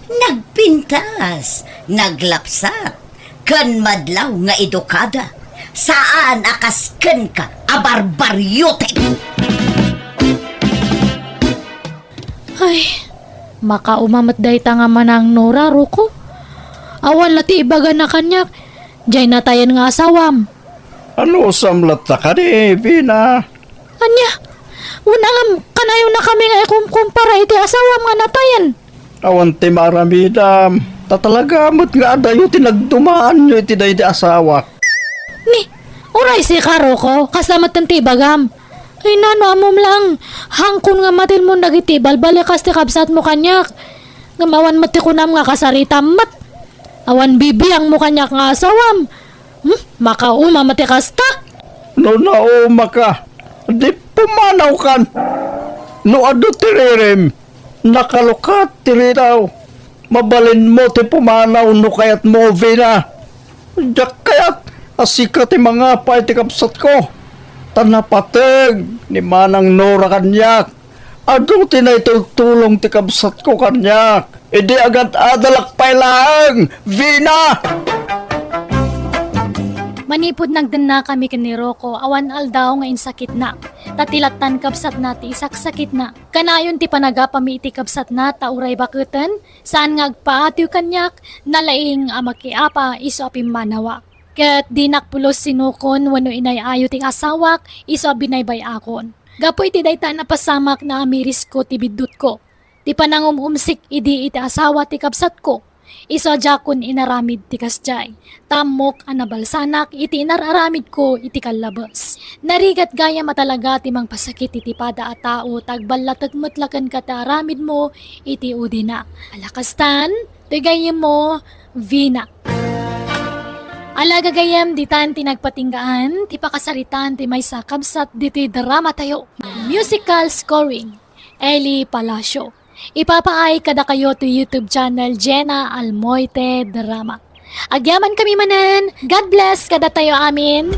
Nagpintas, naglapsat, ken madlaw nga edukada. Saan a kas kenka a barbariotek. Ay, makauma met dayta nga Manang Nora, Rocco. Awan la ti ibagana kaniak, diay natayen nga asawam. Anusam latta kadi, Vina? Ania? Wen, ngem, kanayonakami nga ikumkumpara iti asawam nga natayen. Awan ti maaramidam. Ta talaga met nga adayo ti nagdumaanyo iti daydi asawak. Ni, uray sika, Rocco, kasla metten ti ibagam. Ay, nano, ammom lang, hangkon nga matilmon dagiti balbalikas ti kabsatmo kaniak. Ngem awan met ti kunam nga kasaritam met. Awan bibiangmo kaniak nga asawam. Hmm? Makauma met ti kasta? No naumaka, di pumanawkan. No adu ti ririm, nakalukat ti ritaw. Mabalinmo ti pumanaw no kayatmo, Vina. Diak kayat a sika ti mangapa iti kabsatko. Ta napateg ni Manang Nora kaniak. Adu ti naitultulong ti kabsatko kaniak. Idi agad-adalak pay laeng, Vina! Manipud nagdennakami ken ni Rocco, awan aldaw nga insakitna. Ta ti lattan kabsatna ti isaksakitna. Kanayon ti panagapami iti kabsatna ta uray baketen, saan nga agpaatiw kaniak, nalaing a makiapa isu a pimmanawak. Ket dinak pulos sinukon wenno inay-ayo ti asawak isu a binaybay-akon. Gapu iti dayta a napasamak, naamirisko ti biddutko. Ti panangum-umsik idi iti asawa ti kabsatko, isu a diakon inaramid ti kasdiay. Ta ammok a nabalsanak iti inar-aramidko iti kallabes. Narigat gayam a talaga ti mangpasakit iti pada a tao ta agballatek met la kenka ti aramidmo iti udina. Ala kastan, ti gayyemmo, Vina. Ala gagayyem, ditan ti nagpatinggaan ti pakasaritaan ti maysa a kabsat ditoy drama tayo. Musical scoring, Eli Palacio. Ipapaay kadakayo ti YouTube channel Jenna Almoite Drama. Agyamankami manen. God bless kadatayo amin.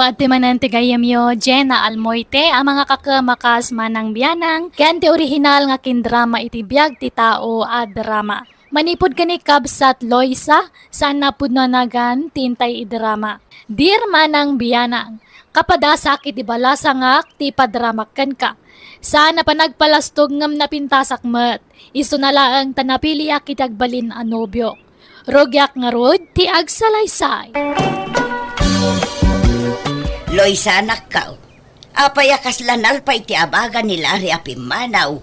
Adda manen ti gayyemyo, Jenna Almoite, a mangakakemakas manang bianang, ken ti orihinal nga kindrama iti biag ti tao a drama. Manipud ken ni Kabsat Loisa, saan a pudno a nagan ti intay idrama. Dear manang bianang, kapadasak iti balasangak ti padramak kenka. Saan a panagpalastog ngem napintasak met. Isuna laeng ta napiliak iti agbalin a nobio. Rugiak ngarud ti agsalaysay. Loisa, anakko, apay a kasla nalpa iti abaga ni Larry a pimmanaw?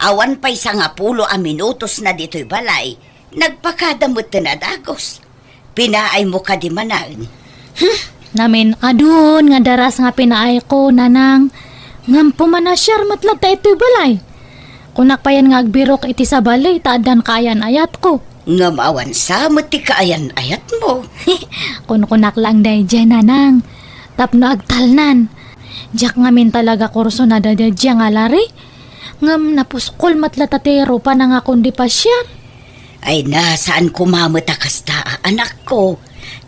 Awan pay sangapulo a minutosna ditoy balay, nagpakada met ti nadagos. Pinaaymo kadi manen? Namin-adun nga daras nga pinaayko, nanang. Ngem pumanasiar met latta itoy balay. Kunak payen nga agbirok iti sabali ta addan kaayan-ayatko. Ngem awan sa met ti kaayan-ayatmo. Kunkunak laeng daydiay, nanang. Tapno agtalnan. Diak ngamin talaga kurso na daydiay nga Larry. Ngem napuskol met latta ti rupana nga kundi pasiar. Ay na, saan koma met a kasta, anakko.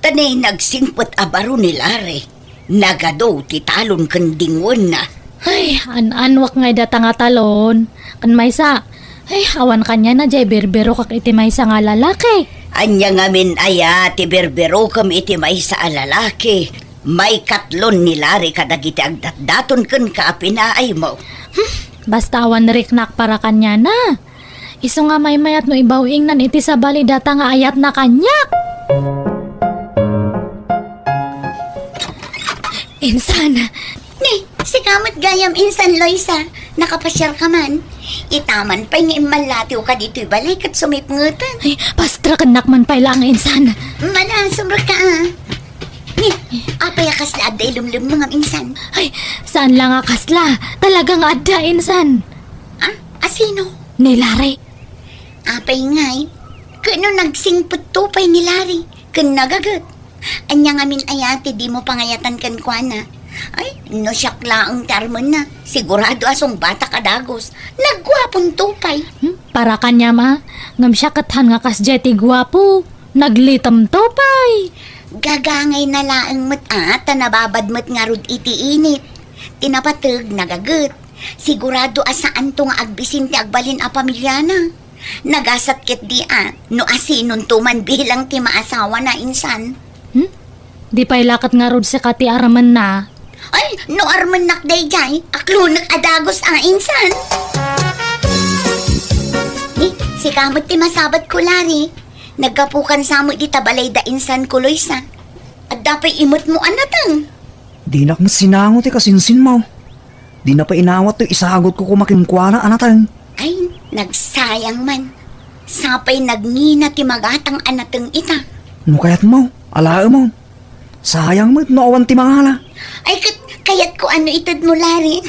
Ta nagsingpet a baro ni Larry. Nagadu ti talon ken dingwenna. Ay, an-anwak ngay data nga talon. Ken maysa, ay, awan kaniana diay birbirokak iti maysa nga lalaki. Ania ngamin aya ti birbirokem iti maysa a lalaki? Maikatlon ni Larry kadagiti agdatdaton kenka a pinaaymo. Hmm, basta awan riknak para kaniana. Isu nga maymayat no ibaw-ingnan iti sabali data nga ayatna kaniak. Insan. Ni, sika met gayam, Insan Loisa. Nakapasiarka man. Itaman pay nga immallatiwka ditoy balay ket sumipngeten. Ay, pastrakennak man pay laeng, Insan. Mana, sumrekka, a. Ni, apay a kasla adda ilemlemmo ngem, Insan? Ay, saan la nga kasla. Talaga nga adda, Insan. Ah, asino? Ni Larry. Apay ngay, ket no nagsingpetto pay ni Larry ken nagaget, ania ngamin aya ti dimo pangayatan kenkuana? Ay, no siak laeng ti armenna, sigurado a sungbatak a dagus. Nagguaponto pay. Hmm, para kaniam a, ngem siak ket han nga kasdiay ti guapo. Naglitemto pay. Gagangayna laeng met a ta nababad met ngarud iti init. Ti napateg, nagaget. Sigurado a saanto nga agbisin ti agbalin a pamiliana. Nagasat ketdi a no asinonto man bilang ti maasawana, Insan. Hmm? Di pay la ket ngarud sika ti armenna. Ay, no armennak daydiay, aklonek a dagus a, Insan. Ni, sika met ti masabatko, Larry. Naggapukan sa met dita balay da Insan ko, Loisa. Adda pay imetmo a nateng. Dinak met sinango ti kasinsinmo. Dina pay inawat toy isagutko koma kenkuana a nateng. Ay, nagsayang man. Sapay nagngina ti magatang a nateng ita. No kayatmo, alaemon. Sayang met no awan ti mangala. Ay, ket kayatko a no itedmo, Larry.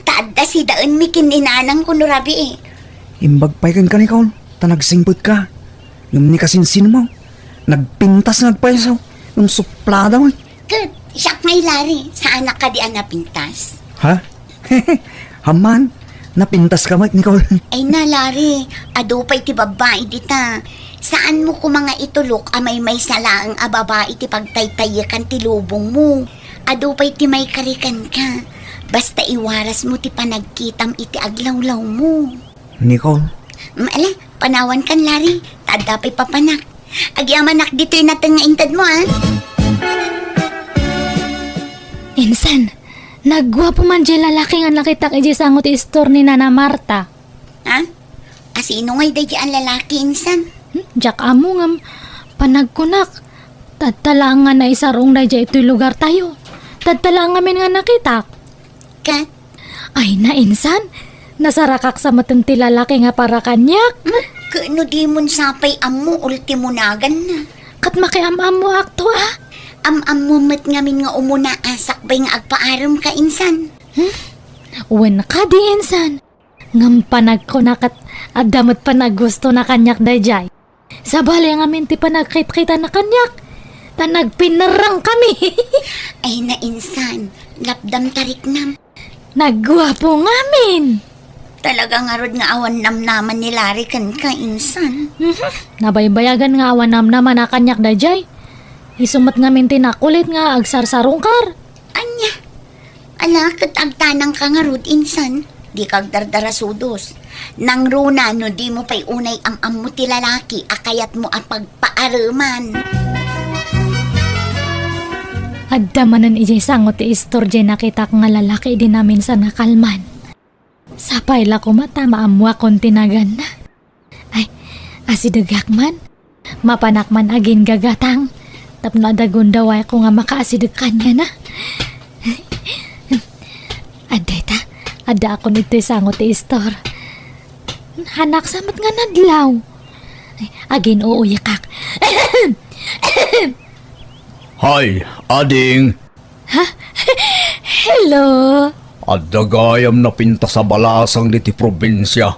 Ta adda sidaenmi ken ni nanangko no rabii. Imbag pay kenka, Nicole, ta nagsingpetka. Ngem ni kasinsinmo, nagpintas nga agpayso, ngem suplada met. Ket siak ngay, Larry, saanak kadi a napintas? Ha? Amman, napintaska met, Nicole. Ay na, Larry, adu pay ti babbai dita. Saanmo koma nga itulok a maymaysa laeng a babai ti pagtaytaykan ti lubongmo. Adu pay ti maikari kenka. Basta iwarasmo ti panagkitam iti aglawlawmo. Nicole. Mm, ala, panawankan, Larry. Ta adda pay papanak. Agyamanak ditoy nateng nga intedmo, a. Insan, nagguapo man diay lalaki nga nakitak idiay sango ti istor ni Nana Marta. Ha? Asino ngay daydiay a lalaki, Insan? Hmm, diak ammo ngem panagkunak. Tatta laeng nga naisar-ong daydiay itoy lugartayo. Tatta laeng ngamin nga nakitak. Ket? Ay na, Insan, nasarakak sa metten ti lalaki nga para kaniak. Hmm? Ket no dimon sapay ammo, ultimo naganna. Ket makiam-ammoakto, a. Am-ammo met ngamin nga umuna a sakbay nga agpaaremka, Insan. Hmm? Wen kadi, Insan. Ngem panagkuna ket adda met panagustona kaniak daydiay. Sabali ngamin ti panagkitkitana kaniak, ta nagpinerrangkami. Ay na, Insan, lapdam ta riknam. Nagguapo ngamin. Talaga ngarud nga awan namnaman ni Larry kenka, Insan. Mhm. Nabaybayagan nga awan namnaman a kaniak daydiay. Isu met ngamin ti nakulit nga agsarsarungkar. Ania? Ala, ket agtanangka ngarud insan. Dika agdardarasudos. Nangruna no dimo pay unay am-ammo ti lalaki a kayatmo a pagpaareman. Adda manen idiay sango ti istor diay nakitak nga lalaki idi naminsan nga kalman. Sapay la koma ta maammoakon ti naganna. Ay, asidegak man. Mapanak man aginggagatang tapno adda gundawayko nga makaasideg kaniana. Adda ita, addaakon ditoy sango ti istor. Hanaksa met nga nadlaw. Ay, agin-uuyakak. Hay, ading! Ha? Hello? Adda gayam napintas a balasang ditoy probinsia.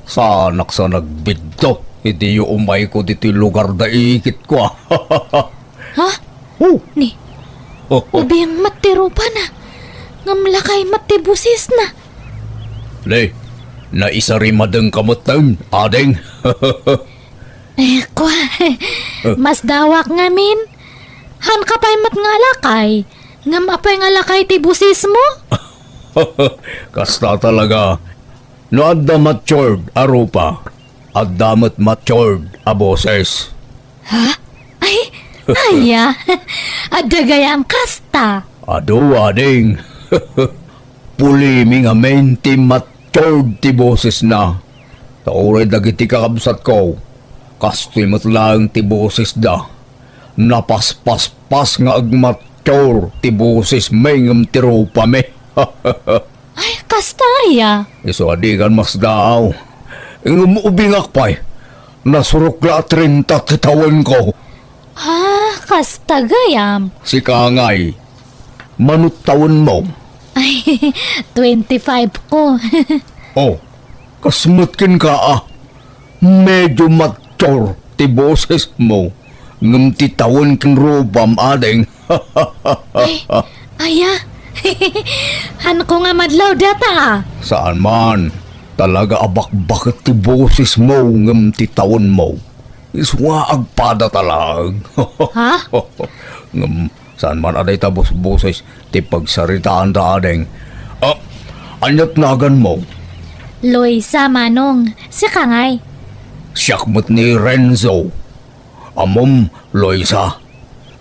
Saanaksa nagbidto idi umayko ditoy lugar da ikitko, a. Ha? Oh. Ni, ubing met ti rupana, ngem lakay met ti bosesna. Ni, naisarimadengka metten, ading. Eh, kua, masdawak ngamin. Hanka pay met nga lakay, ngem apay nga lakay ti bosesmo? Kasta talaga. No adda matured a rupa, adda met matured a boses. Ha? Ay, aya. Adda gayam kasta. Adu, ading. Pulimi ngamin ti matured ti bosesna. Ta uray dagiti kakabsatko, kastoy met laeng ti bosesda. Napaspaspas nga agmature ti bosesmi ngem ti rupami. Ay, kasta aya? Isu a dikan masdaaw. Ngem ubingak pay, nasurok la a trenta ti tawenko. Ah, kasta gayam. Sika ngay, manut tawenmo? Ay, twenty-five ko. Oh, kas met kenka, a. Medyo mature ti bosesmo, ngem ti tawen ken rupam, ading. Ay, aya? Hanko nga madlaw data, a. Saan man, talaga a bakbaket ti bosesmo ngem ti tawenmo. Isu nga agpadata laeng. Ha? Ngem saan man a dayta bosboses ti pagsaritaanda, ading. Ah, aniat naganmo? Luisa, manong. Sika ngay? Siak met ni Renzo. Ammom, Luisa,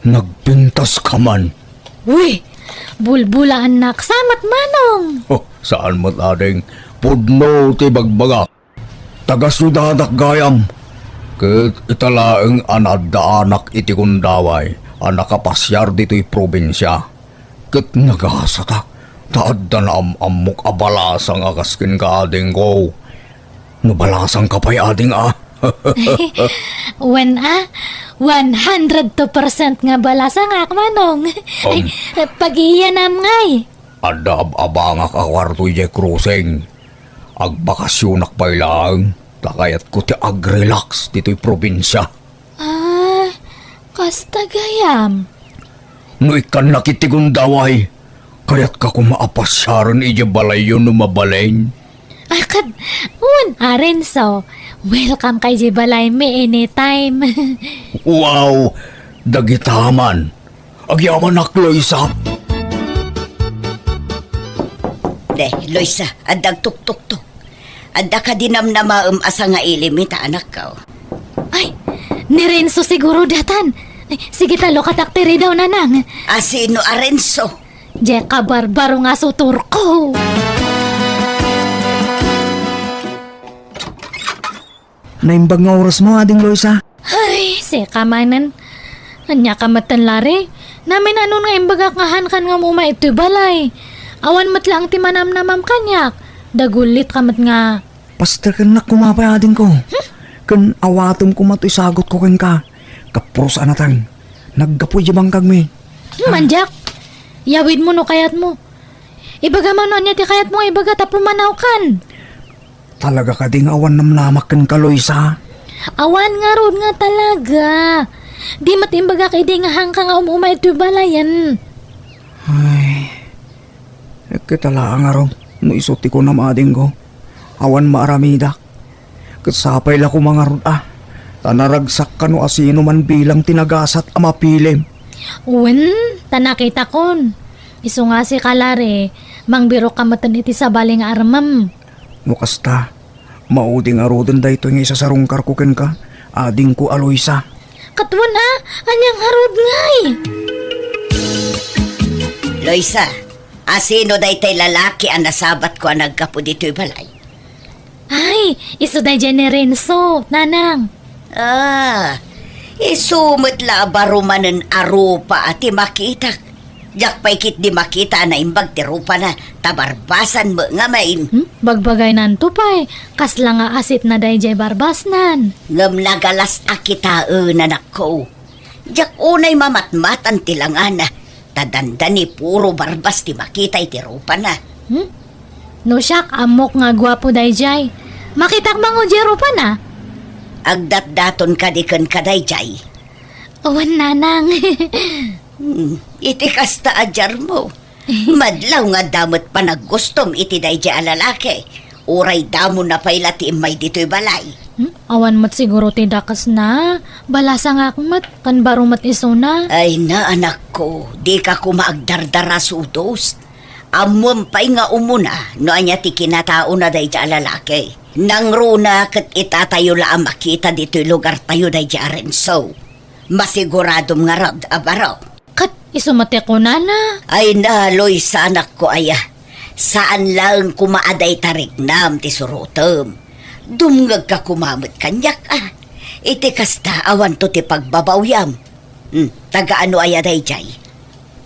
nagpintaska man. Uy, bulbulaannak sa met, manong. Oh, saan met, ading. Pudno ti bagbagak. Taga-siudadak gayam, ket ita laeng a naaddaanak iti gundaway a nakapasiar ditoy probinsia. Ket nagasatak ta adda naam-ammok a balasang a kas kenka, adingko. No balasangka pay, ading, a? Wen a, one hundred two percent nga balasangak, manong. Um. Ay, pag-iyanam ngay. Adda ab-abangak a kuarto idiay crossing. Agbakasionak pay laeng, ta kayatko ti agrelax ditoy probinsia. Ah, kasta gayam. No ikkannak iti gundaway, kayatka koma a pasiaren idiay balayyo no mabalin. Ah, kad, wen a, Renzo, welcome ka idiay balaymi anytime. Wow! Dagita man. Agyamanak, Loisa. De, Loisa, adda agtuktuktok. Adda kadi namnamaem a sangailim ita, anakko? Ay, ni Renzo siguro datan. Ay, sige ta, lukatak ti ridaw, nanang. A sino a Renzo? Diay kabarbaro nga sutorko. Naimbag nga orasmo, Ading Loisa. Ay, sika manen. Ania ka metten, Larry? Namin-anon nga imbagak nga hankan nga umay itoy balay. Awan met laeng ti manamnamam kaniak. Dagullit ka met nga. Pastekennak koma pay, adingko. Hmm? Ken awatem koma toy sagutko kenka. Kapuros a nateng. Naggapu idiay bangkagmi. Hmm, mandiak. Yawidmo no kayatmo. Ibagam no ania ti kayatmo nga ibaga ta pumanawkan. Talaga kadi nga awan namnamak kenka, Loisa? Awan ngarud nga talaga. Di met imbagak idi nga hanka nga um-umay itoy balayen. Ay, ket ala ngarud no isu ti kunam, adingko. Awan maaramidak. Ket sapay la koma ngarud a, ta naragsak kano a sino man bilang ti nagasat a mapilim. Wen, Ta nakitakon. Isu nga sika, Larry, mangbirokka metten iti sabali nga armem. No kasta, maudi ngaruden daytoy nga isasarungkarko kenka, adingko a Loisa. Ket wen a, ania ngarud ngay? Loisa, asino daytay lalaki a nasabatko a naggapu ditoy balay? Ay, isu daydiay ni Renzo, nanang. Ah, isu met la a baro manen a rupa a ti makitak. Diak pay ketdi makita a naimbag ti rupana, ta barbasan met ngamin. Hmm? Bagbagaynanto pay, kasla nga asitna daydiay barbasnan. Ngem nagalas a kitaen, anakko. Diak unay mamatmatan ti langana, ta dandani puro barbas ti makita iti rupana. Hmm? No siak, ammok nga guapo daydiay. Makitak mango diay rupana? Agdatdaton kadi kenka daydiay? Awan, nanang. Hmm, iti kasta a diarmo. Madlaw nga adda met panaggustom iti daydiay a lalaki. Uray damona pay la ti immay ditoy balay. Hmm? Awan met siguro ti dakesna. Balasangak met, ken baro met isuna. Ay na, anakko, dika koma agdardara sudos. Ammom pay nga umuna no ania ti kinataona daydiay a lalaki. Nangruna ket itatayo la a makita ditoy lugartayo daydiay a Renzo. Masiguradom ngarud a baro. Ket isu met ti kunana. Ay na, Loisa, anakko aya. Saan laeng koma a dayta riknam ti surotem. Dumngegka koma met kaniak a. Iti kasta, awanto ti pagbabawyam. Hmm, taga ano aya daydiay?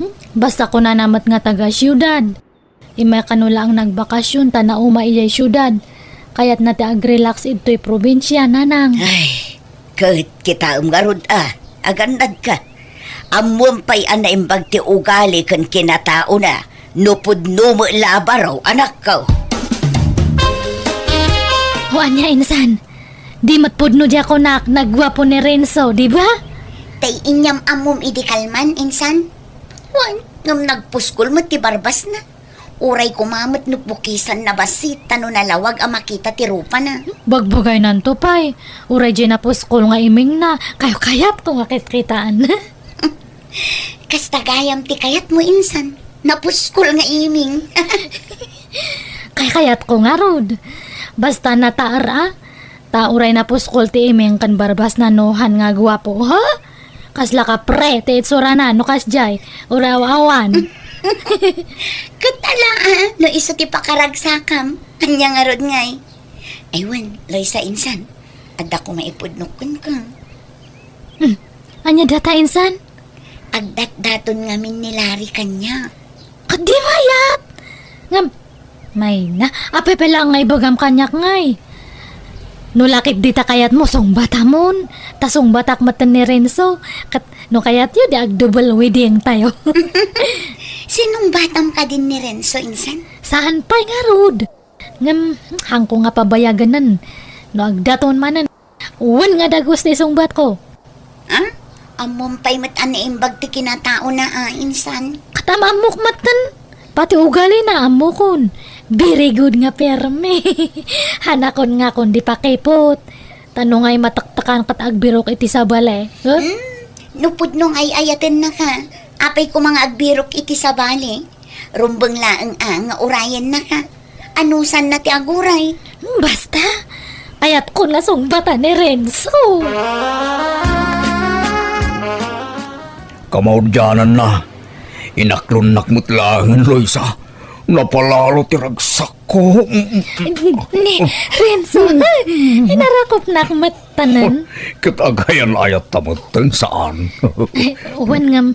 Hmm, basta kunana met nga taga siudad. Immay kano laeng nagbakasyon ta nauma idiay siudad. Kayatna ti agrelax idtoy probinsia, nanang. Ay, ket kitaem ngarud a, agannadka. Ammom pay a naimbag ti ugali ken kinataona, no pudno met la a baro, anakko. O ania, insan? Di met pudno diay kunak, nagguapo ni Renzo, di ba? Tay inyam-ammom idi kalman, insan? Wen, ngem nagpuskol met ti barbasna. Uray koma met no pukisanna bassit ta no nalawag a makita ti rupana. Bagbagaynanto pay. Uray diay napuskol nga imingna, kayat-kayatko nga kitkitaan. Kasta gayam ti kayatmo, insan. Napuskol nga iming. Kayat-kayatko ngarud. Basta nataer a, ta uray napuskol ti iming ken barbasna no han nga guapo, ha? Kasla kapre ti itsurana no kasdiay, uray aw-awan. Ket ala, a, no isu ti pakaragsakam, ania ngarud ngay? Ay wen, Loisa, insan, adda koma ipudnok kenka. Hmm, ania dayta, insan? Agdatdaton ngamin ni Larry kaniak. Ket di mayat! Ngem, mayna, apay pay laeng nga ibagam kaniak ngay? No la ket dita kayatmo, sungbatamon. Ta sungbatak metten ni Renzo. Ket no kayatyo, di ag-double wedding tayo. Sinungbatam kadin ni Renzo, insan? Saan pay ngarud? Ngem, haanko nga pabayaganen. No agdaton manen, wen nga dagus ti sungbatko. Ha? Ammom pay met a naimbag ti kinataona a, insan. Ket am-ammok metten. Pati ugalina, ammokon. Very good nga permi. Hanakon nga kon di pakipot. Ta no ngay matektekan ket agbirok iti sabali. Huh? Hmm? No pudno nga ay-ayatennaka, apay koma nga agbirok iti sabali? Rumbeng laeng a nga urayennaka. Anusanna ti aguray? Basta, kayatkon nga sungbatan ni Renzo. Kamaudiananna, inaklonnak met laengen, Loisa. Napalalo ti ragsakko. Ni Renzo, inarakopnak met tanan. Ket agayan-ayatta metten, saan? Ay, wen ngem,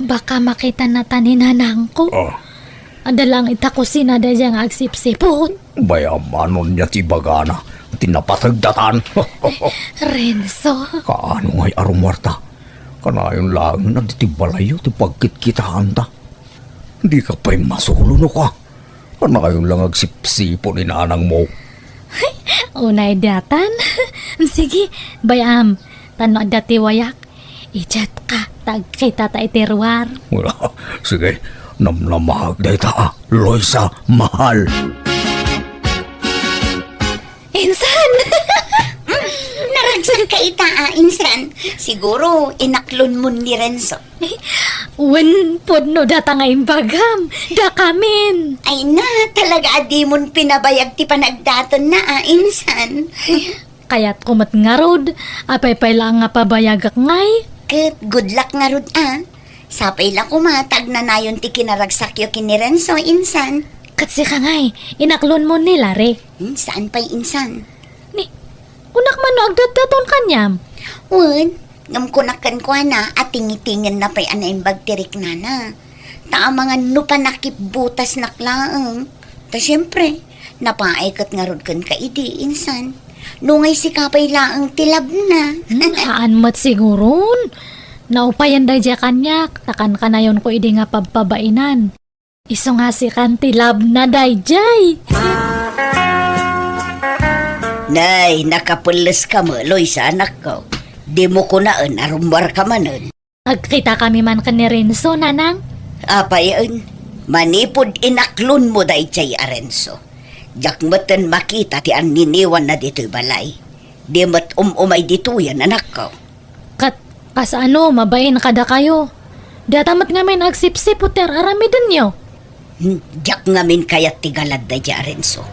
baka makitana ta ni nanangko. Ah. Adda laeng ita kusina daydiay nga agsipsipot. Bay-am, ania ti ibagana ti napategdatan? Renzo. Kaano ngay a rummuarta? Kanayon laengen a ditoy balayyo ti pagkitkitaanta. Dika pay masulo, no ka? Kanayon lang agsipsipon ni nanangmo. Unay datan. Sige, bay-am. Ta no adda ti wayak, i-chat ka, ta agkita ta iti ruar. Wala. Sige, namnamaak dayta, a, Loisa, mahal. Insan! Naragsak ka ita, a, insan. Siguro, inaklonmon ni Renzo. Wen, pudno data nga imbagam. Dakamin. Ay na, talaga a dimon pinabayag ti panagdaton na, a, insan. Kayatko met ngarud, apay pay laeng nga pabayagak ngay? Ket good luck ngarud, a. Sapay la koma ta agnanayon ti kinaragsakyo ken ni Renzo, insan. Ket sika ngay, inaklonmo ni Larry? Hmm, saan pay, insan? Ni, kunak man no agdatdaton kaniam? Wen, ngem kunak kenkuana a tingitingenna pay a naimbag ti riknana. Ta amangan no panakipbutasnak laeng. Ta siempre, napaay ket ngarud kenka idi, insan. No ngay sika pay laeng ti labna. Hmm, haan met siguron. Naupayan daydiay kaniak, ta kankanayonko idi nga pabpabainan. Isu nga sikan ti labna daydiay. Nay, nakapelleska met, Luisa, anakko. Dimo kunaen a rummuarka manen. Agkitakami man ken ni Renzo, nanang. Apayen, manipud inaklonmo daydiay a Renzo, diak metten makita ti anniniwanna ditoy balay. Di met um-umay ditoyen, anakko. Ket kasano, mabain kadakayo? Data met ngamin agsipsiput ti ar-aramidenyo. Hmm, diak ngamin kayat ti galad daydiay a Renzo.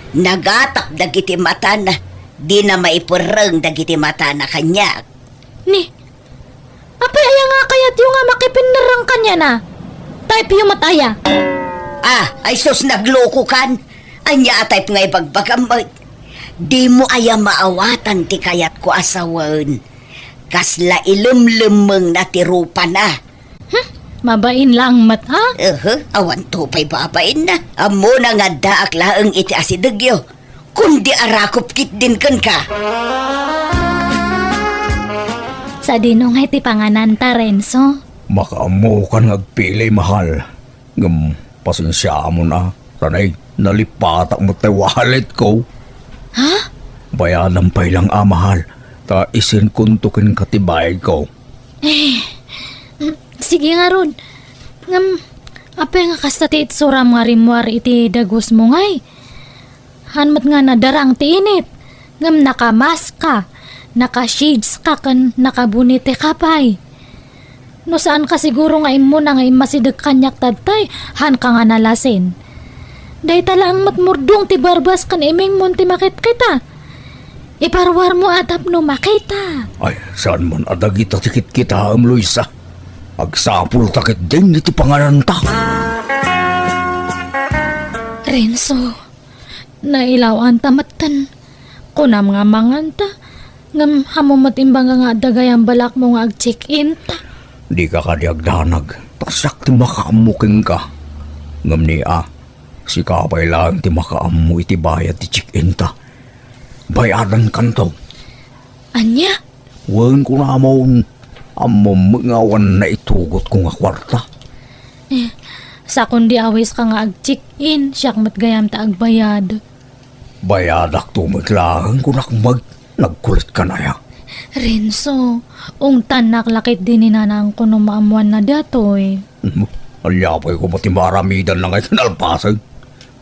Nagatap dagiti matana, dina maiperreng dagiti matana kaniak. Ni, apay aya nga kayatyo nga makipinnerreng kaniana? Type-yo met aya? Ah, ay sus, naglokokan. Ania a type nga ibagbagam met? Dimo aya maawatan ti kayatko a sawen? Kasla ilemlemmengna ti rupana. Hmm, mabain laeng met, ha? Ehe, awanto pay babainna. Ammona nga addaak laeng iti asidegyo. Kundi arakop ketdin kenka. Sadino ngay ti pangananta, Renzo? Makaammokan nga agpili, mahal. Ngem pasensiaamon a, ta nay, nalipatak met ti walletko. Ha? Bayadam pay lang a, mahal, ta isendkonto kenka ti bayadko. Eh, mm, sige ngarud. Ngem, apay nga kasta ti itsuram nga rimmuar iti dagusmo ngay? Haan met nga nadarang ti init, ngem nakamaska, nakashadeska ken nakaboneteka pay. No saanka siguro nga immuna nga immasideg kaniak tattay, haanka nga nalasin. Dayta laeng met murdong ti barbas ken imingmon ti makitkita. Iparuarmo a tapno makita. Ay, saan man a dagita ti kitkitaem, Luisa? Agsapulta ketdin iti pangananta. Renzo, nailaw-anta metten. Kunam nga manganta, ngem ammom met imbag nga adda gayam balakmo nga ag-check-inta. Dika kadi agdanag, ta siak ti makaammo kenka. Ngem ni a, sika pay laeng ti makaammo iti bayad ti check-inta. Bayadankanto. Ania? Wen, kunamon, ammom met nga awan naitugotko nga kuarta. Eh, sakon di awiska nga ag-check-in, siak met gayam ta agbayad. Bayadakto met laeng, kunak met, nagkulitka aya? Renzo, ungtannak la ketdi ni nanangko no maammoanna datoy. Hmm, ania pay koma ti maaramidanna nga ikinalpasen?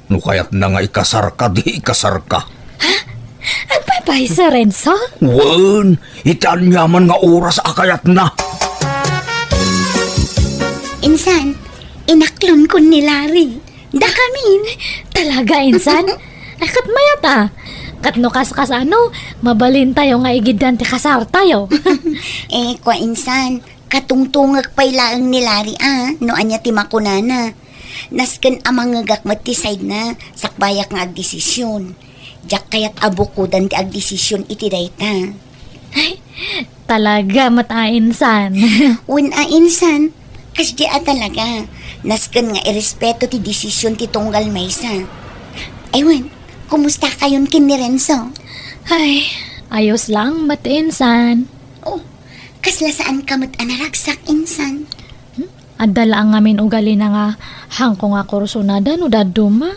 No kayatna nga ikasarka, di ikasarka. Ha? Agpaypayso, Renzo? Wen, iti aniaman nga oras a kayatna. Insan, inaklonko ni Larry. Dakamin. Talaga, insan? Ay, ket mayat a. Ket no kas-, kasano, mabalintayo nga igiddan ti kasartayo. Eh, kua, insan, katungtungek pay laeng ni Larry a no ania ti makunana. Nasken a mangngegak met ti side na, sakbayak nga agdesisyon. Diak kayat a bukodan ti agdesisyon iti dayta. Ay, talaga met a insan. Wen a insan, kasdi a talaga. Nasken nga irespeto ti desisyon ti tunggal maysa. Ay wen, kumustakayon ken ni Renzo? Ay, ayos lang met insan. Oh, kasla saanka met a naragsak insan? Hmm? Adda laeng ngamin ugalina nga haanko nga kursonada no dadduma.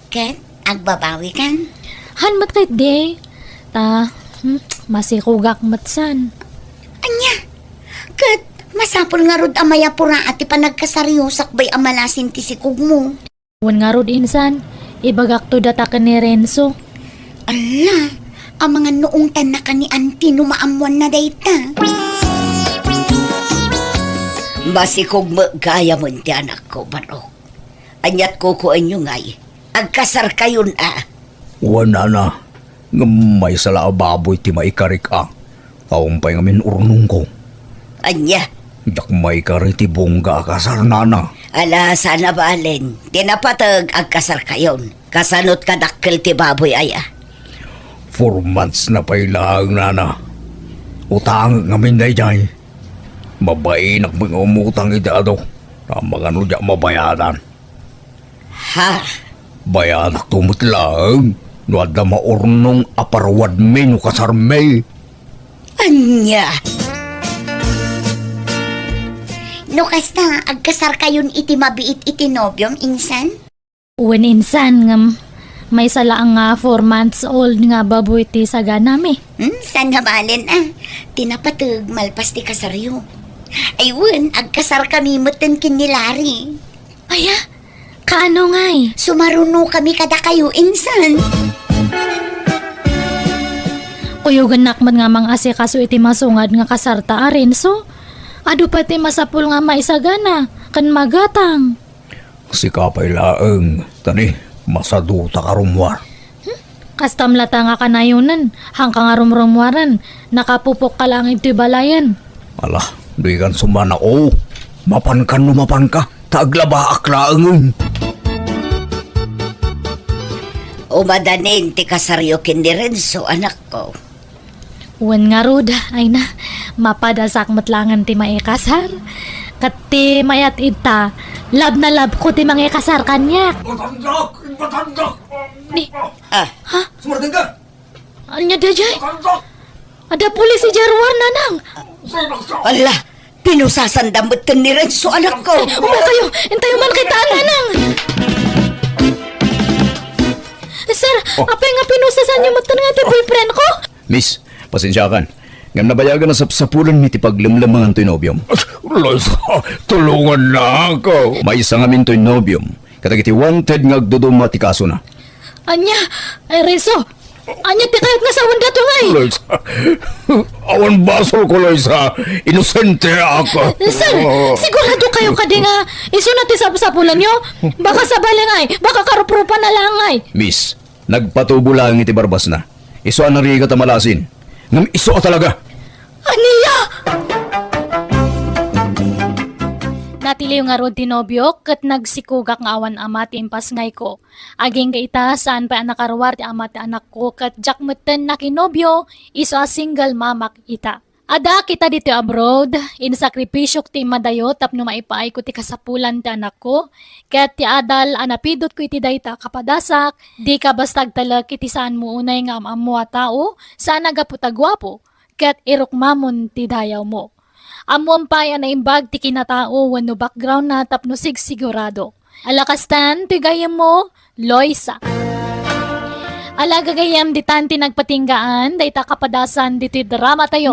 Ket agbabawikan? Haan met ketdi. Ta, hmm, masikogak met san. Ania? Ket masapul ngarud a mayapura ti panagkasaryo sakbay a malasin ti sikogmo. Wen ngarud insan, ibagakto data ken ni Renzo. Ala, amangan no ungtannaka ni Auntie no maammoanna dayta. Masikog met gayamen ti anakko, Barok. Aniat kukuenyo ngay? Agkasarkayon a. Wen, nana, ngem maysa la a baboy ti maikarik a. Awan pay ngamin urnongko. Ania? Diak maikari ti bungga a kasar, nana. Ala, saan a balen. Ti napateg, agkasarkayon. Kasanot kadakkel ti baboy aya? Four months na pay laeng, nana. Utangek ngamin daydiay. Mabainak met nga umutang iti adu. Amangan no diak mabayadan. Ha? Bayadakto met laeng no adda maurnong a paruadmi no kasarmi. Ania? No kasta, agkasarkayon iti mabiit iti nobiom, insan? Wen, insan, ngem maysa laeng nga four months old nga baboy ti saganami. Hmm, saan a balen a. Ti napateg, malpas ti kasaryo. Ay wen, agkasarkami metten ken ni Larry. Aya? Kaano ngay? Sumarunokami kadakayo, insan. Kuyogennak met nga mangasikaso iti masungad nga kasarta a, Renzo. Adu pay ti masapul nga maisagana ken magatang. Sika pay laeng, tani, masaduta ka rummuar. Hmm? Kastam latta nga kanayonen, haanka nga rumrummuaren, nakapupokka laeng ditoy balayen. Ala, dikan sumanao. Mapankan no mapanka, ta aglabaak laengen. Umadanin ti kasaryo ken ni Renzo, anakko. Wen ngarud, ay na, mapadasak met laengen ti maikasar. Ket ti mayat ita, love na love ko ti mangikasar kaniak. Batandak! Batandak! Ni- Ah. Ha? Sumardeng ka! Ania daydiay? Batandak! Adda pulis idiay ruar, nanang! Ala, pinusasanda metten ni Renzo, anakko. Umay kayo, intayo man kita, nanang! Sir, Oh. Apay nga pinusasanyo metten nga ti boyfriend ko? Miss, pasensiakan. Ngem nabayagan a sapsapulenmi ti paglemlemangan toy nobiom. Loisa, tulongannak. Maysa ngamin toy nobiom. Kadagiti wanted nga agduduma ti kasona. Ania? Ay, Renzo, ania ti kayat nga sawen dato ngay? Loisa, awan basolko, Loisa. Inosente ako. Sir, sigurado kayo kadi nga isu na ti sapsapulanyo? Baka sabali ngay, baka karuprupan na lang ngay. Miss, nagpatubo laeng iti barbasna. Isu a narigat a malasin. Ngem isu a talaga. Ania? Natiliw ngarud ti nobiok ket nagsikogak nga awan ama ti impasngayko. Agingga ita, saan pay a nakaruar ti ama ti anakko ket diak metten nakinobio, isu a single mamak ita. Adda kita ditoy abroad, insakripisyok ti immadayo tapno maipaayko ti kasapulan ti anakko, ket ti adal a napidutko iti dayta a kapadasak, dika basta agtalek iti saanmo unay nga am-ammo a tao, saan a gapu ta guapo, ket irukmamon ti dayawmo. Ammoam pay a naimbag ti kinatao wenno backgroundna tapno sigsigurado. Ala kastan, ti gayyemmo, Loisa. Ala gagayyem, ditan ti nagpatinggaan, dayta kapadasan ditoy dramatayo.